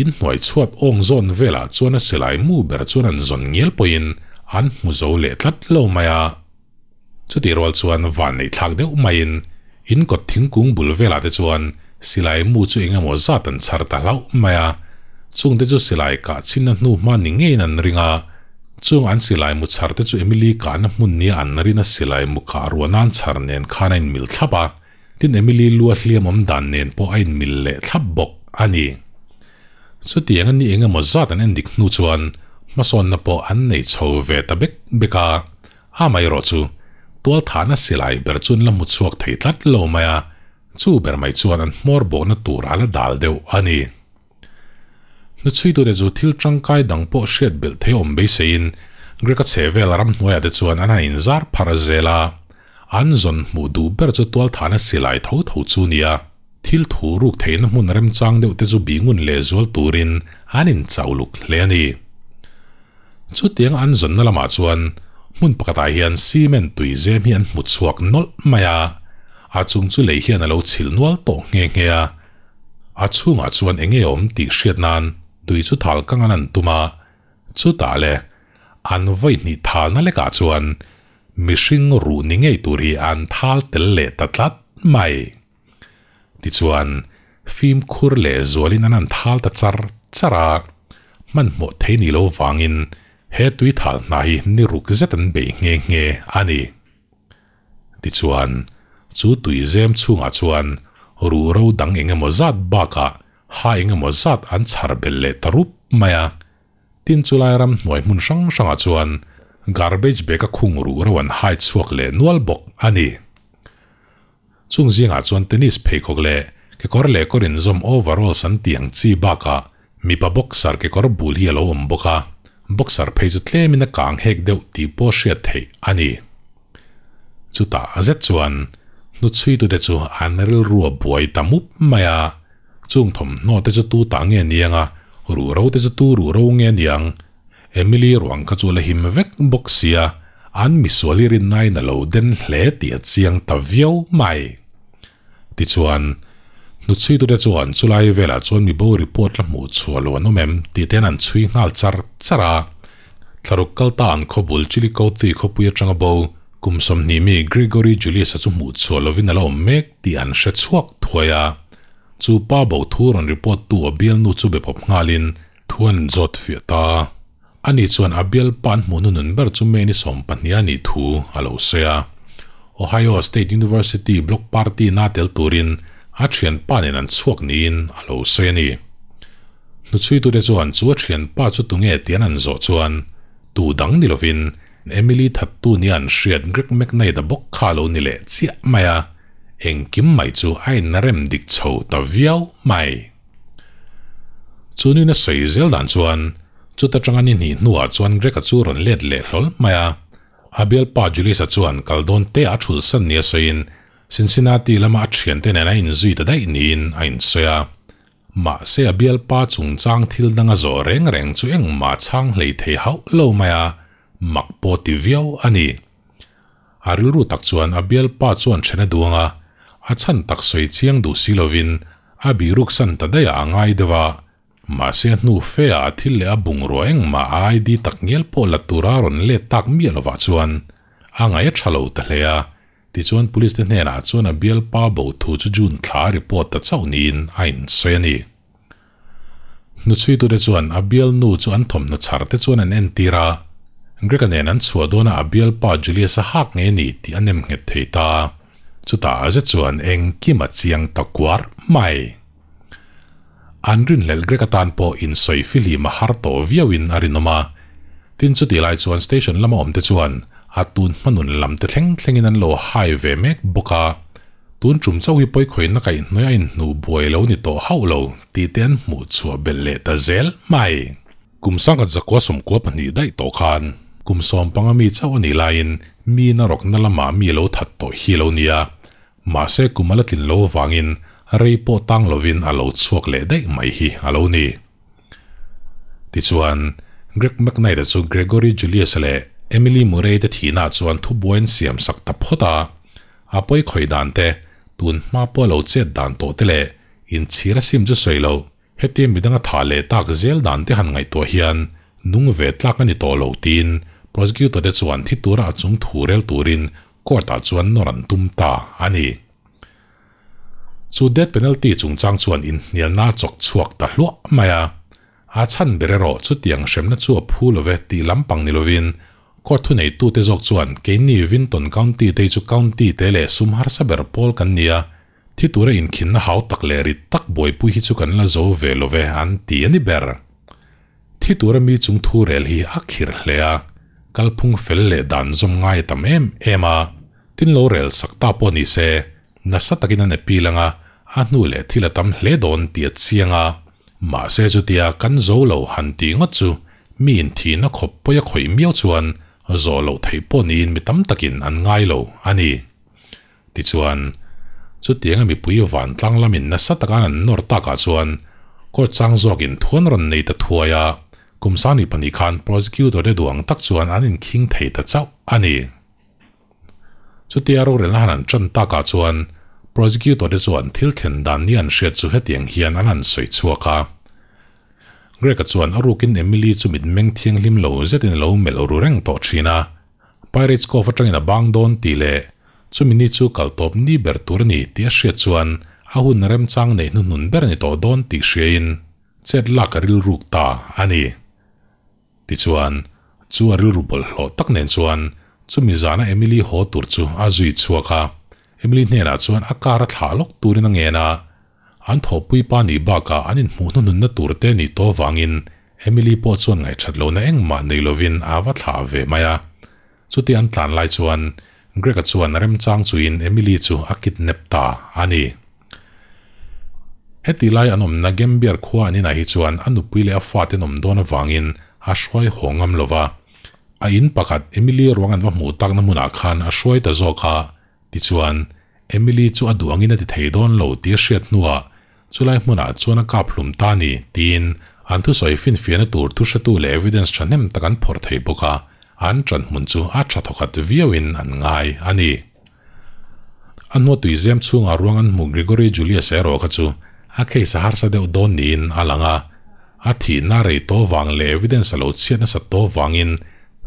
inhnuai chhuat awng zawn velah chuan a silai mu ber chuan an zawn ngial pawhin an hmu zo leh tlat lo mai a. Chutih rual chuan van neih thlak deuh maiin in kawt thingkung bul velah te chuan silai mu chu eng emaw zat an chhar ta hlauh mai a. Chungte chu silai kah chhinna hnu hma ni ngeiin an ring a. Chung an silai mu chhar te chu Emily kahna hmun nia an rin a silai mu kah ruah nan chhar nen khan a inmil thlap a. Tin Emily lua hliam awm dan nen pawh a inmil leh thlap bawk a ni. Chutiang a ni eng emaw zat an endik hnu chuan hmasawnna pawh an nei chho ve ta bek bek a, amaherawh chu tualthahna silai ber chu an la hmu chhuak thei tlat lo mai a, chu ber mai chuan an hmawr bawkna tur a la dal deuh a ni. Hnuchhuitute chu thil tangkai dang pawh hriat belh thei awm beiseiin Greg-a chhe vel ramhnuaiah te chuan an han inzar phar zel a. An zawn hmuh duh ber chu tualthahna silai tho tho chu nia. Thil thu ruk theihna hmun remchang deuh te chu bihngun leh zual turin an inchauh luk hle a ni. Chutiang an zawnna lamah chuan hmun pakhatah hian cement tui zem hi an hmu chhuak nawlh mai a, a chung chu lei hian a lo chhilh nual tawh nghe nghe a. A chhungah chuan eng nge awm tih hriat nan tui chu thal kang an an tum a, chutah le an vawi hnih thalna lekah chuan mihring ruh ni ngei tur hi an thal tel leh ta tlat mai. Tichuan, fimkhur leh zualin an an thal ta char char a, hmanhmawh thei ni lo vangin he tui thal hna hi ni ruk zet an bei nghe nghe a ni. Tichuan, chu tuizem chhungah chuan ruhro dang eng emaw zat bakah ha eng emaw zat an chhar belh leh ta rup mai a. Tin chulai ram hnuai hmun hrang hrangah chuan garbage bag a khung ruhro an hai chhuak leh nual bawk a ni. Chung zingah chuan tennis pheikhawk leh kekawr leh kawr inzawm overalls an tih ang chi bakah. Mipa boxer kekawr bul hi a lo awm bawk a, boxer phei chu tlemin a kang hek deuh tih pawh hriat theih a ni. Chutah zet chuan hnuchhuitute chu an rilru a buai ta mup mai a, chung thawmhnaw te chu tu tah nge niang a, ruhro te chu tu ruhro nge niang? Emily ruang kha chu la him vek bawk sia, an misual hi rinnain a lo den hle tih a chiang ta viau mai. Tichuan, hnuchhuitute chuan chulai velah chuan mibo report la hmuh chhuah lo an awm em tih te an chhui nghal char char a. Thlaruk kalta an khawbul Chillicothe khawpui atanga bo kum 20 mi Gregory Julius-a chu hmuh chhuah lovin a la awm mek tih an hre chhuak thuai a. Chu pa bo thu rawn report tu a bialnu chu be pawp nghalin thu an zawt fiah ta. Ani chuan a bialpa an hmuh hnunun ber chu May ni 12 a nih thu a lo sawi a. Ohio State University Block Party na tel turin a thianpa nen an chhuak niin a lo sawi a ni. Hnuchhuitute chuan chu a thianpa chu tunge tih an an zawh chuan tu dang ni lovin Emily thattu nia an hriat Greg McKnight-a bawk kha a lo ni leh chiah mai a, engkim mai chu a inrem dik chho ta viau mai. Chu nuna sawi zel dan chuan chuta tanga ni hnih hnuah chuan Greg-a chu rawn let leh hlawl mai a. A bialpa Julius-a chuan kal dawn te a thul san nia sawiin Cincinnati lama a thiante nen a inzui ta daih niin a insawi a. Mahse a bialpa chungchang thil dang a zawh reng reng chu engmah chhang hlei thei hauh lo mai a, mak pawh ti viau a ni. A rilru tak chuan a bialpa chuan then a duang a, a chhan tak sawi chiang duh si lovin a biruk san ta daih a ngai deuh a. Mahse a hnu fe ah a thil leh a bungrua engmah a ID tak ngial pawh la tura rawn let tak miah lovah chuan a ngaih a tha lo ta hle a. Tichuan police te hnenah chuan a bialpa bo thu chu June thla a report ta chauh niin a insawi a ni. Hnuchhuitute chuan a bialnu chu an thawmhnaw chhar te chuan an entir a, Greg-a nen an chhuah dawna a bialpa Julius-a hak ngei a ni tih a nem nghet thei ta. Chutah a zet chuan engkim a chiang ta kuar mai. An rinhlelh Greg atan pawh insawi fihlim a har tawh viauin a rinawm a. Tin chutih lai chuan station lama awmte chuan a tun hmanun lam te thleng thlengin an lo hai ve mek bawk a. Tun tum chauh hi pawikhawihna kaihhnawih a inhnuh buai lo ni tawh hauh lo tih te an hmuh chhuah belh leh ta zel mai. Kum 1992 daih tawh khan kum 15 mi chauh a nih laiin mi na rawkna lamah mi lo that tawh hi lo nia. Mahse kum a la tlin lo avangin rei pawh tang lovin a lo chhuak leh daih mai hi a lo ni. Tichuan, Greg McKnight-a chu Gregory Julius-a leh Emily Murray te thihnaah chuan thubuai an siam sak ta phawt a. A pawi khawih dan te, tun hma pawh a lo chet dan tawh te leh inchhir a sim chu sawi lo, hetia midang a thah leh tak zel dan te han ngaihtuah hian nung ve tlak a ni tawh lo tiin prosecutor te chuan thi tura a chung thu rel turin court ah chuan nawr an tum ta a ni. Chu death penalty chungchang chuan inhnialna a chawk chhuak ta hluah mai a. A chhan ber erawh chutiang hremna chu a phu love tih lampang ni lovin court thuneitute zawk chuan keini Vinton County te hi chu county te leh sum harsa ber pawl kan ni a, thi tura inkhinna hau tak leh rit tak buaipui hi chu kan la zo ve love an ti a ni ber. Thi tura mi chung thu rel hi a khir hle a, kalphung fel leh dan zawm ngai a tam em em a, tin lo rel sak ta pawh ni se nasa takin an appeal anga a hnu leh thil a tam hle dawn tih a chiang a. Mahse chutia kan zo lo han tih ngawt chu mi inthihna khawp pawi a khawih miau chuan zawh loh theih pawh niin mi tam takin an ngai lo a ni. Tichuan, chutianga mipui vantlang lamin nasa taka an nawr takah chuan court chang zawkin thuan rawn nei ta thuai a, kum 22 khan prosecutor te duh ang tak chuan an inkhing thei ta chauh a ni. Chutia rorelna han an tan takah chuan prosecutor te chuan thil thlen dan ni an hriat chu hetiang hian an han sawi chhuak a. Greg-a chuan a rukin Emily chu mitmeng thianghlim lo zetin a lo melh ru reng tawh thin a. Pirates Cove atangin a bang dawn tih leh chumi ni chu kal tawp ni ber tur a ni tih a hriat chuan a hun remchang neih hnuhnun ber a ni tawh dawn tih hriain chet lak a rilruk ta a ni. Tichuan, chu a rilru bawlhhlawh tak nen chuan chumi zana Emily haw tur chu a zui chhuak a. Emily hnenah chuan a car a thlah lawk turin a ngen a. An thawhpui pa nih bakah an inhmuh hnuhnunna tur te nih tawh vangin Emily pawh chuan ngaihṭhat lohna engmah nei lovin a va thlah ve mai a. Chuti an tlan lai chuan Greg-a chuan remchang chuin Emily chu a kidnap ta a ni. Heti lai an awmna Gambier khua an inah hi chuan a nupui leh a fate an awm dawn avangin a hruai haw ngam lo va. A in pakhat Emily ruang an va hmuh takna hmunah khan a hruai ta zawk a. Tichuan, Emily chu a duh angin a ti thei dawn lo tih a hriat hnuah chulai hmunah chuan a kap hlum ta a ni, tiin an thusawi finfiahna tur thuhretu leh evidence thahnem tak an phawrh thei bawk a, an ṭanhmun chu a ṭha thawkhat viauin an ngai a ni. A hnua tuizem chhungah ruang an hmuh Gregory Julius erawh kha chu a case a harsa deuh dawn niin a lang a, a thihna rei tawh vang leh evidence a lo chhiat nasat tawh vangin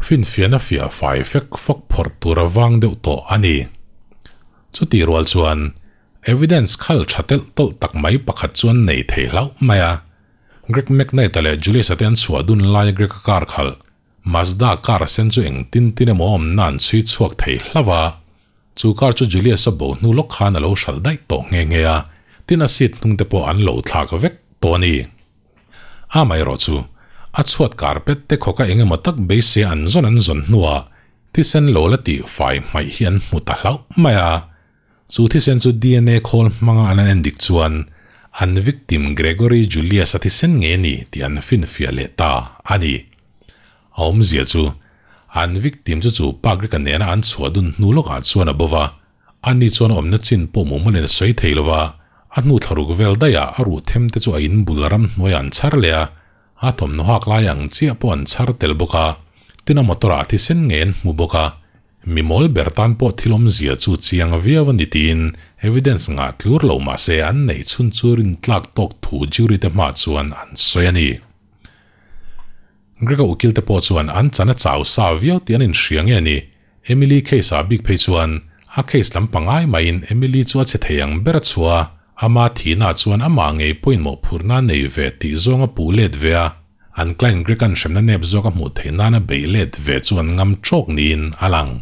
finfiahna fiah fai fek fawk phawrh tur a vang deuh tawh a ni. Chutih rual chuan evidence khal tha telh tawlh tak mai pakhat chu an nei thei hlauh mai a, Greg McKnight-a leh Julius-a te an chhuah dun laia Greg-a car khalh Mazda car sen chu eng tin tin emaw awmna an chhui chhuak thei hlauh a, chu car chu Julius-a bo hnu lawk khan a lo hralh daih tawh nghe nghe a, tin a seat hnung te pawh an lo thlak vek tawh a ni. Amaherawh chu, a chhuat carpet te khawka eng emaw tak beisei an zawn an zawn hnuah thisen lo la tih fai hmaih hi an hmu ta hlauh mai a, Chu thisen chu dna khawl hmanga an an endik chuan an victim Gregory Julius-a thisen nge ni tih an finfiah leh ta a ni. A awmzia chu an victim chu chu pa Greg-a nena an chhuah dun hnu lawkah chuan a bo va, ani chuan a awmna chin pawh mumalin a sawi thei lo va, a hnu thlaruk vel daihah a ruh them te chu a inbul ramhnuaiah an chhar leh a, A thawmhnaw hak lai ang chiah pawh an chhar tel bawk a, tin a motor ah thisen ngei an hmu bawk a, mi mawl ber tan pawh thil awmzia chu chiang viau a ni tiin evidence ngah tlur lo mah se an neih chhun chu rintlak tawk thu jury te hmah chuan an sawi a ni. Greg-a ukil te pawh chuan an chan a chau sa viau tih an inhria nge ni, Emily case ah bik phei chuan a case lam pangai maiin Emily chu a che thei ang ber a chhuah a, ama thihna chuan amah ngei pawhin mawhphurhna a nei ve tih zawng a puh let ve a, an client Greg an hremna nep zawk a hmuh theih nana beih let ve chu an ngam tawk niin a lang.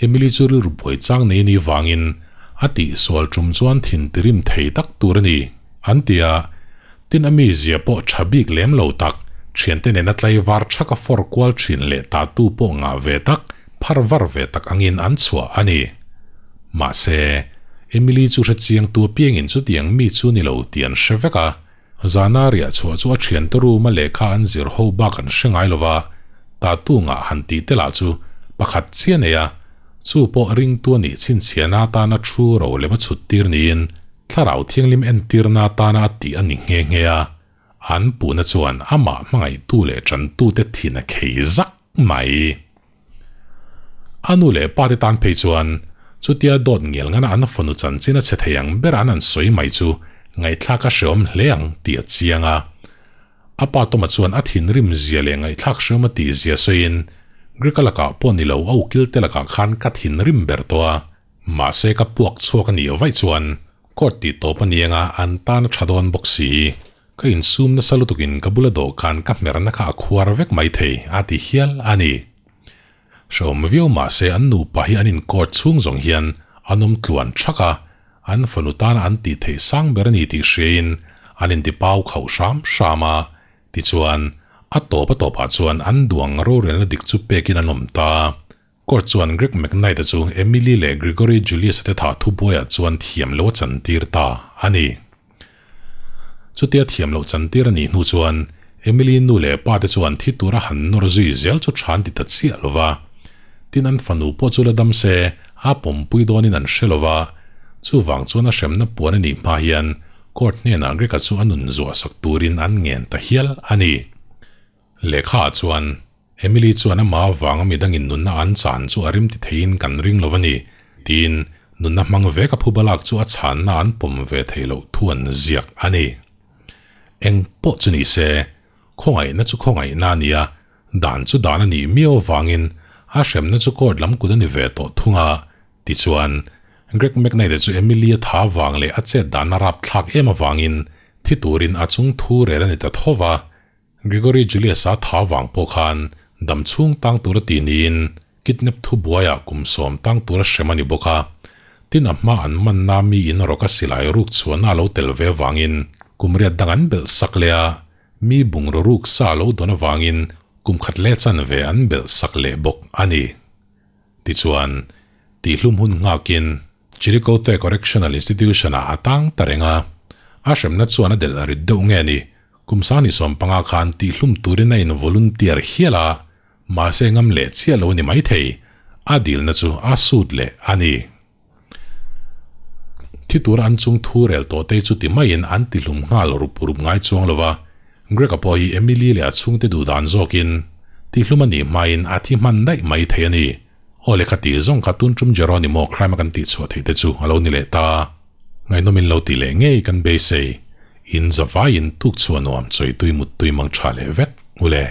Emily chu rilru buai chang nei ni vangin a tihsual tum chuan thin tirim thei tak tur a ni, an ti a. Tin a mizia pawh tha bik lem lo tak, thiante nena tlaivar thaka fawr kual thin leh tatu pawh ngah ve tak, phar var ve tak angin an chhuah a ni. Mahse, Emily chu hre chiang tu apiangin chutiang mi chu ni lo tih an hre vek a, zana riah chhuah chu a thiante room a lehkha an zir ho bak an hre ngai lova, tatu ngah han tih te lah chu pakhat chiah nei a, chu pawh ringtu a nih chhinchhiahna atana thu ro lem a chhut tir niin Thlarau Thianghlim entirna atana a tih a ni nghe nghe a, an puhna chuan amah hmangaihtu leh ṭantute thin a khei zak mai. A nu leh pate tan phei chuan chutia dawt ngial ngana an fanu chanchin a chhe thei ang bera an han sawi mai chu ngaihthlak a hreawm hle ang tih a chiang a. A pa Toma chuan a thinrim zia leh ngaihthlak hreawm a tih zia sawiin, Greka lakah pawh ni lo a ukilte lakah khan ka thinrim ber tawh a, Mahse ka puak chhuak a nih vaih chuan court tih tawp a ni anga an tan a tha dawn bawk si. Ka insum nasa lutukin ka bula dawhkan ka hmerna kha a khuar vek mai thei a ti hial a ni. Hrehawm viau mahse an nupa hi an in court chhung zawng hian an awm tluan thak a, an fanu tana an tih theih sang ber a ni tih hriain an inti pau khauh hram hram a, tichuan a tawp a tawpah chuan an duang rorelna dik chu pekin an awm ta. Court chuan Greg McKnight-a chu Emily leh Gregory Julius-a te thah thubuaiah chuan thiam lo a chantir ta a ni. Chutia thiam loh chantir a nih hnu chuan Emily nu leh pa te chuan thi tura han nawr zui zel chu tha an ti ta chiah lo va. Tin an fanu pawh chu la dam se a pawmpui dawnin an hre lo va, chuvang chuan a hremna puan a nih hma hian court hnenah Greg-a chu a nun zuah sak turin an ngen ta hial a ni. Lehkha ah chuan Emily chuan amah avanga midangin nunna an chan chu a rim ti theiin kan ring lo a ni, tiin nunna hmang vek a phuba lak chu a chhanna an pawm ve theih loh thu an ziak a ni. Eng pawh chu ni se, khawngaihna chu khawngaihna a ni a, dan chu dan a nih miau avangin a hremna chu court lam kut a ni ve tawh thung a, tichuan Greg McKnight-a chu Emily a tha avang leh a chet dan a rapthlak em avangin thi turin a chung thu rel a ni ta tho va. Gregory Julius-a tha vang pawh khan dam chhung tang tura ti niin kidnap thu buaiah kum sawm tang tura hrem a ni bawk a. Tin a hma an manna miin rawk a silai ruk chhuahna a lo tel ve avangin kum riat dang an belh sak leh a, mi bungraw ruk sa a lo dawn avangin kum khat leh chanve an belh sak leh bawk a ni. Tichuan, tihhlum hun nghakin Chillicothe Correctional Institution-ah a tang ta reng a. A hremna chuan a delh rit deuh nge ni, kum 25 khan tihhlum turin a in volunteer hial a, mahse ngam leh chiah lo a ni maithei, a dilna chu a sut leh a ni. Thi tura an chung thu rel tawh te chu ti maiin an tihlum nghal rup rup ngai chuang lo va, Greg-a pawh hi Emily leh a chhungte duh dan zawkin tihlum a nih hmain a thi hman daih mai thei a ni. Aw lehkha tih zawng kha tun tum Jeronimo crime a kan tih chhuah theih te chu a lo ni leh ta. Ngaihnawmin lo tih leh ngei kan beisei. In zavaiin tuk chhuah nuam chawi tui mut tui mang tha leh vek ule.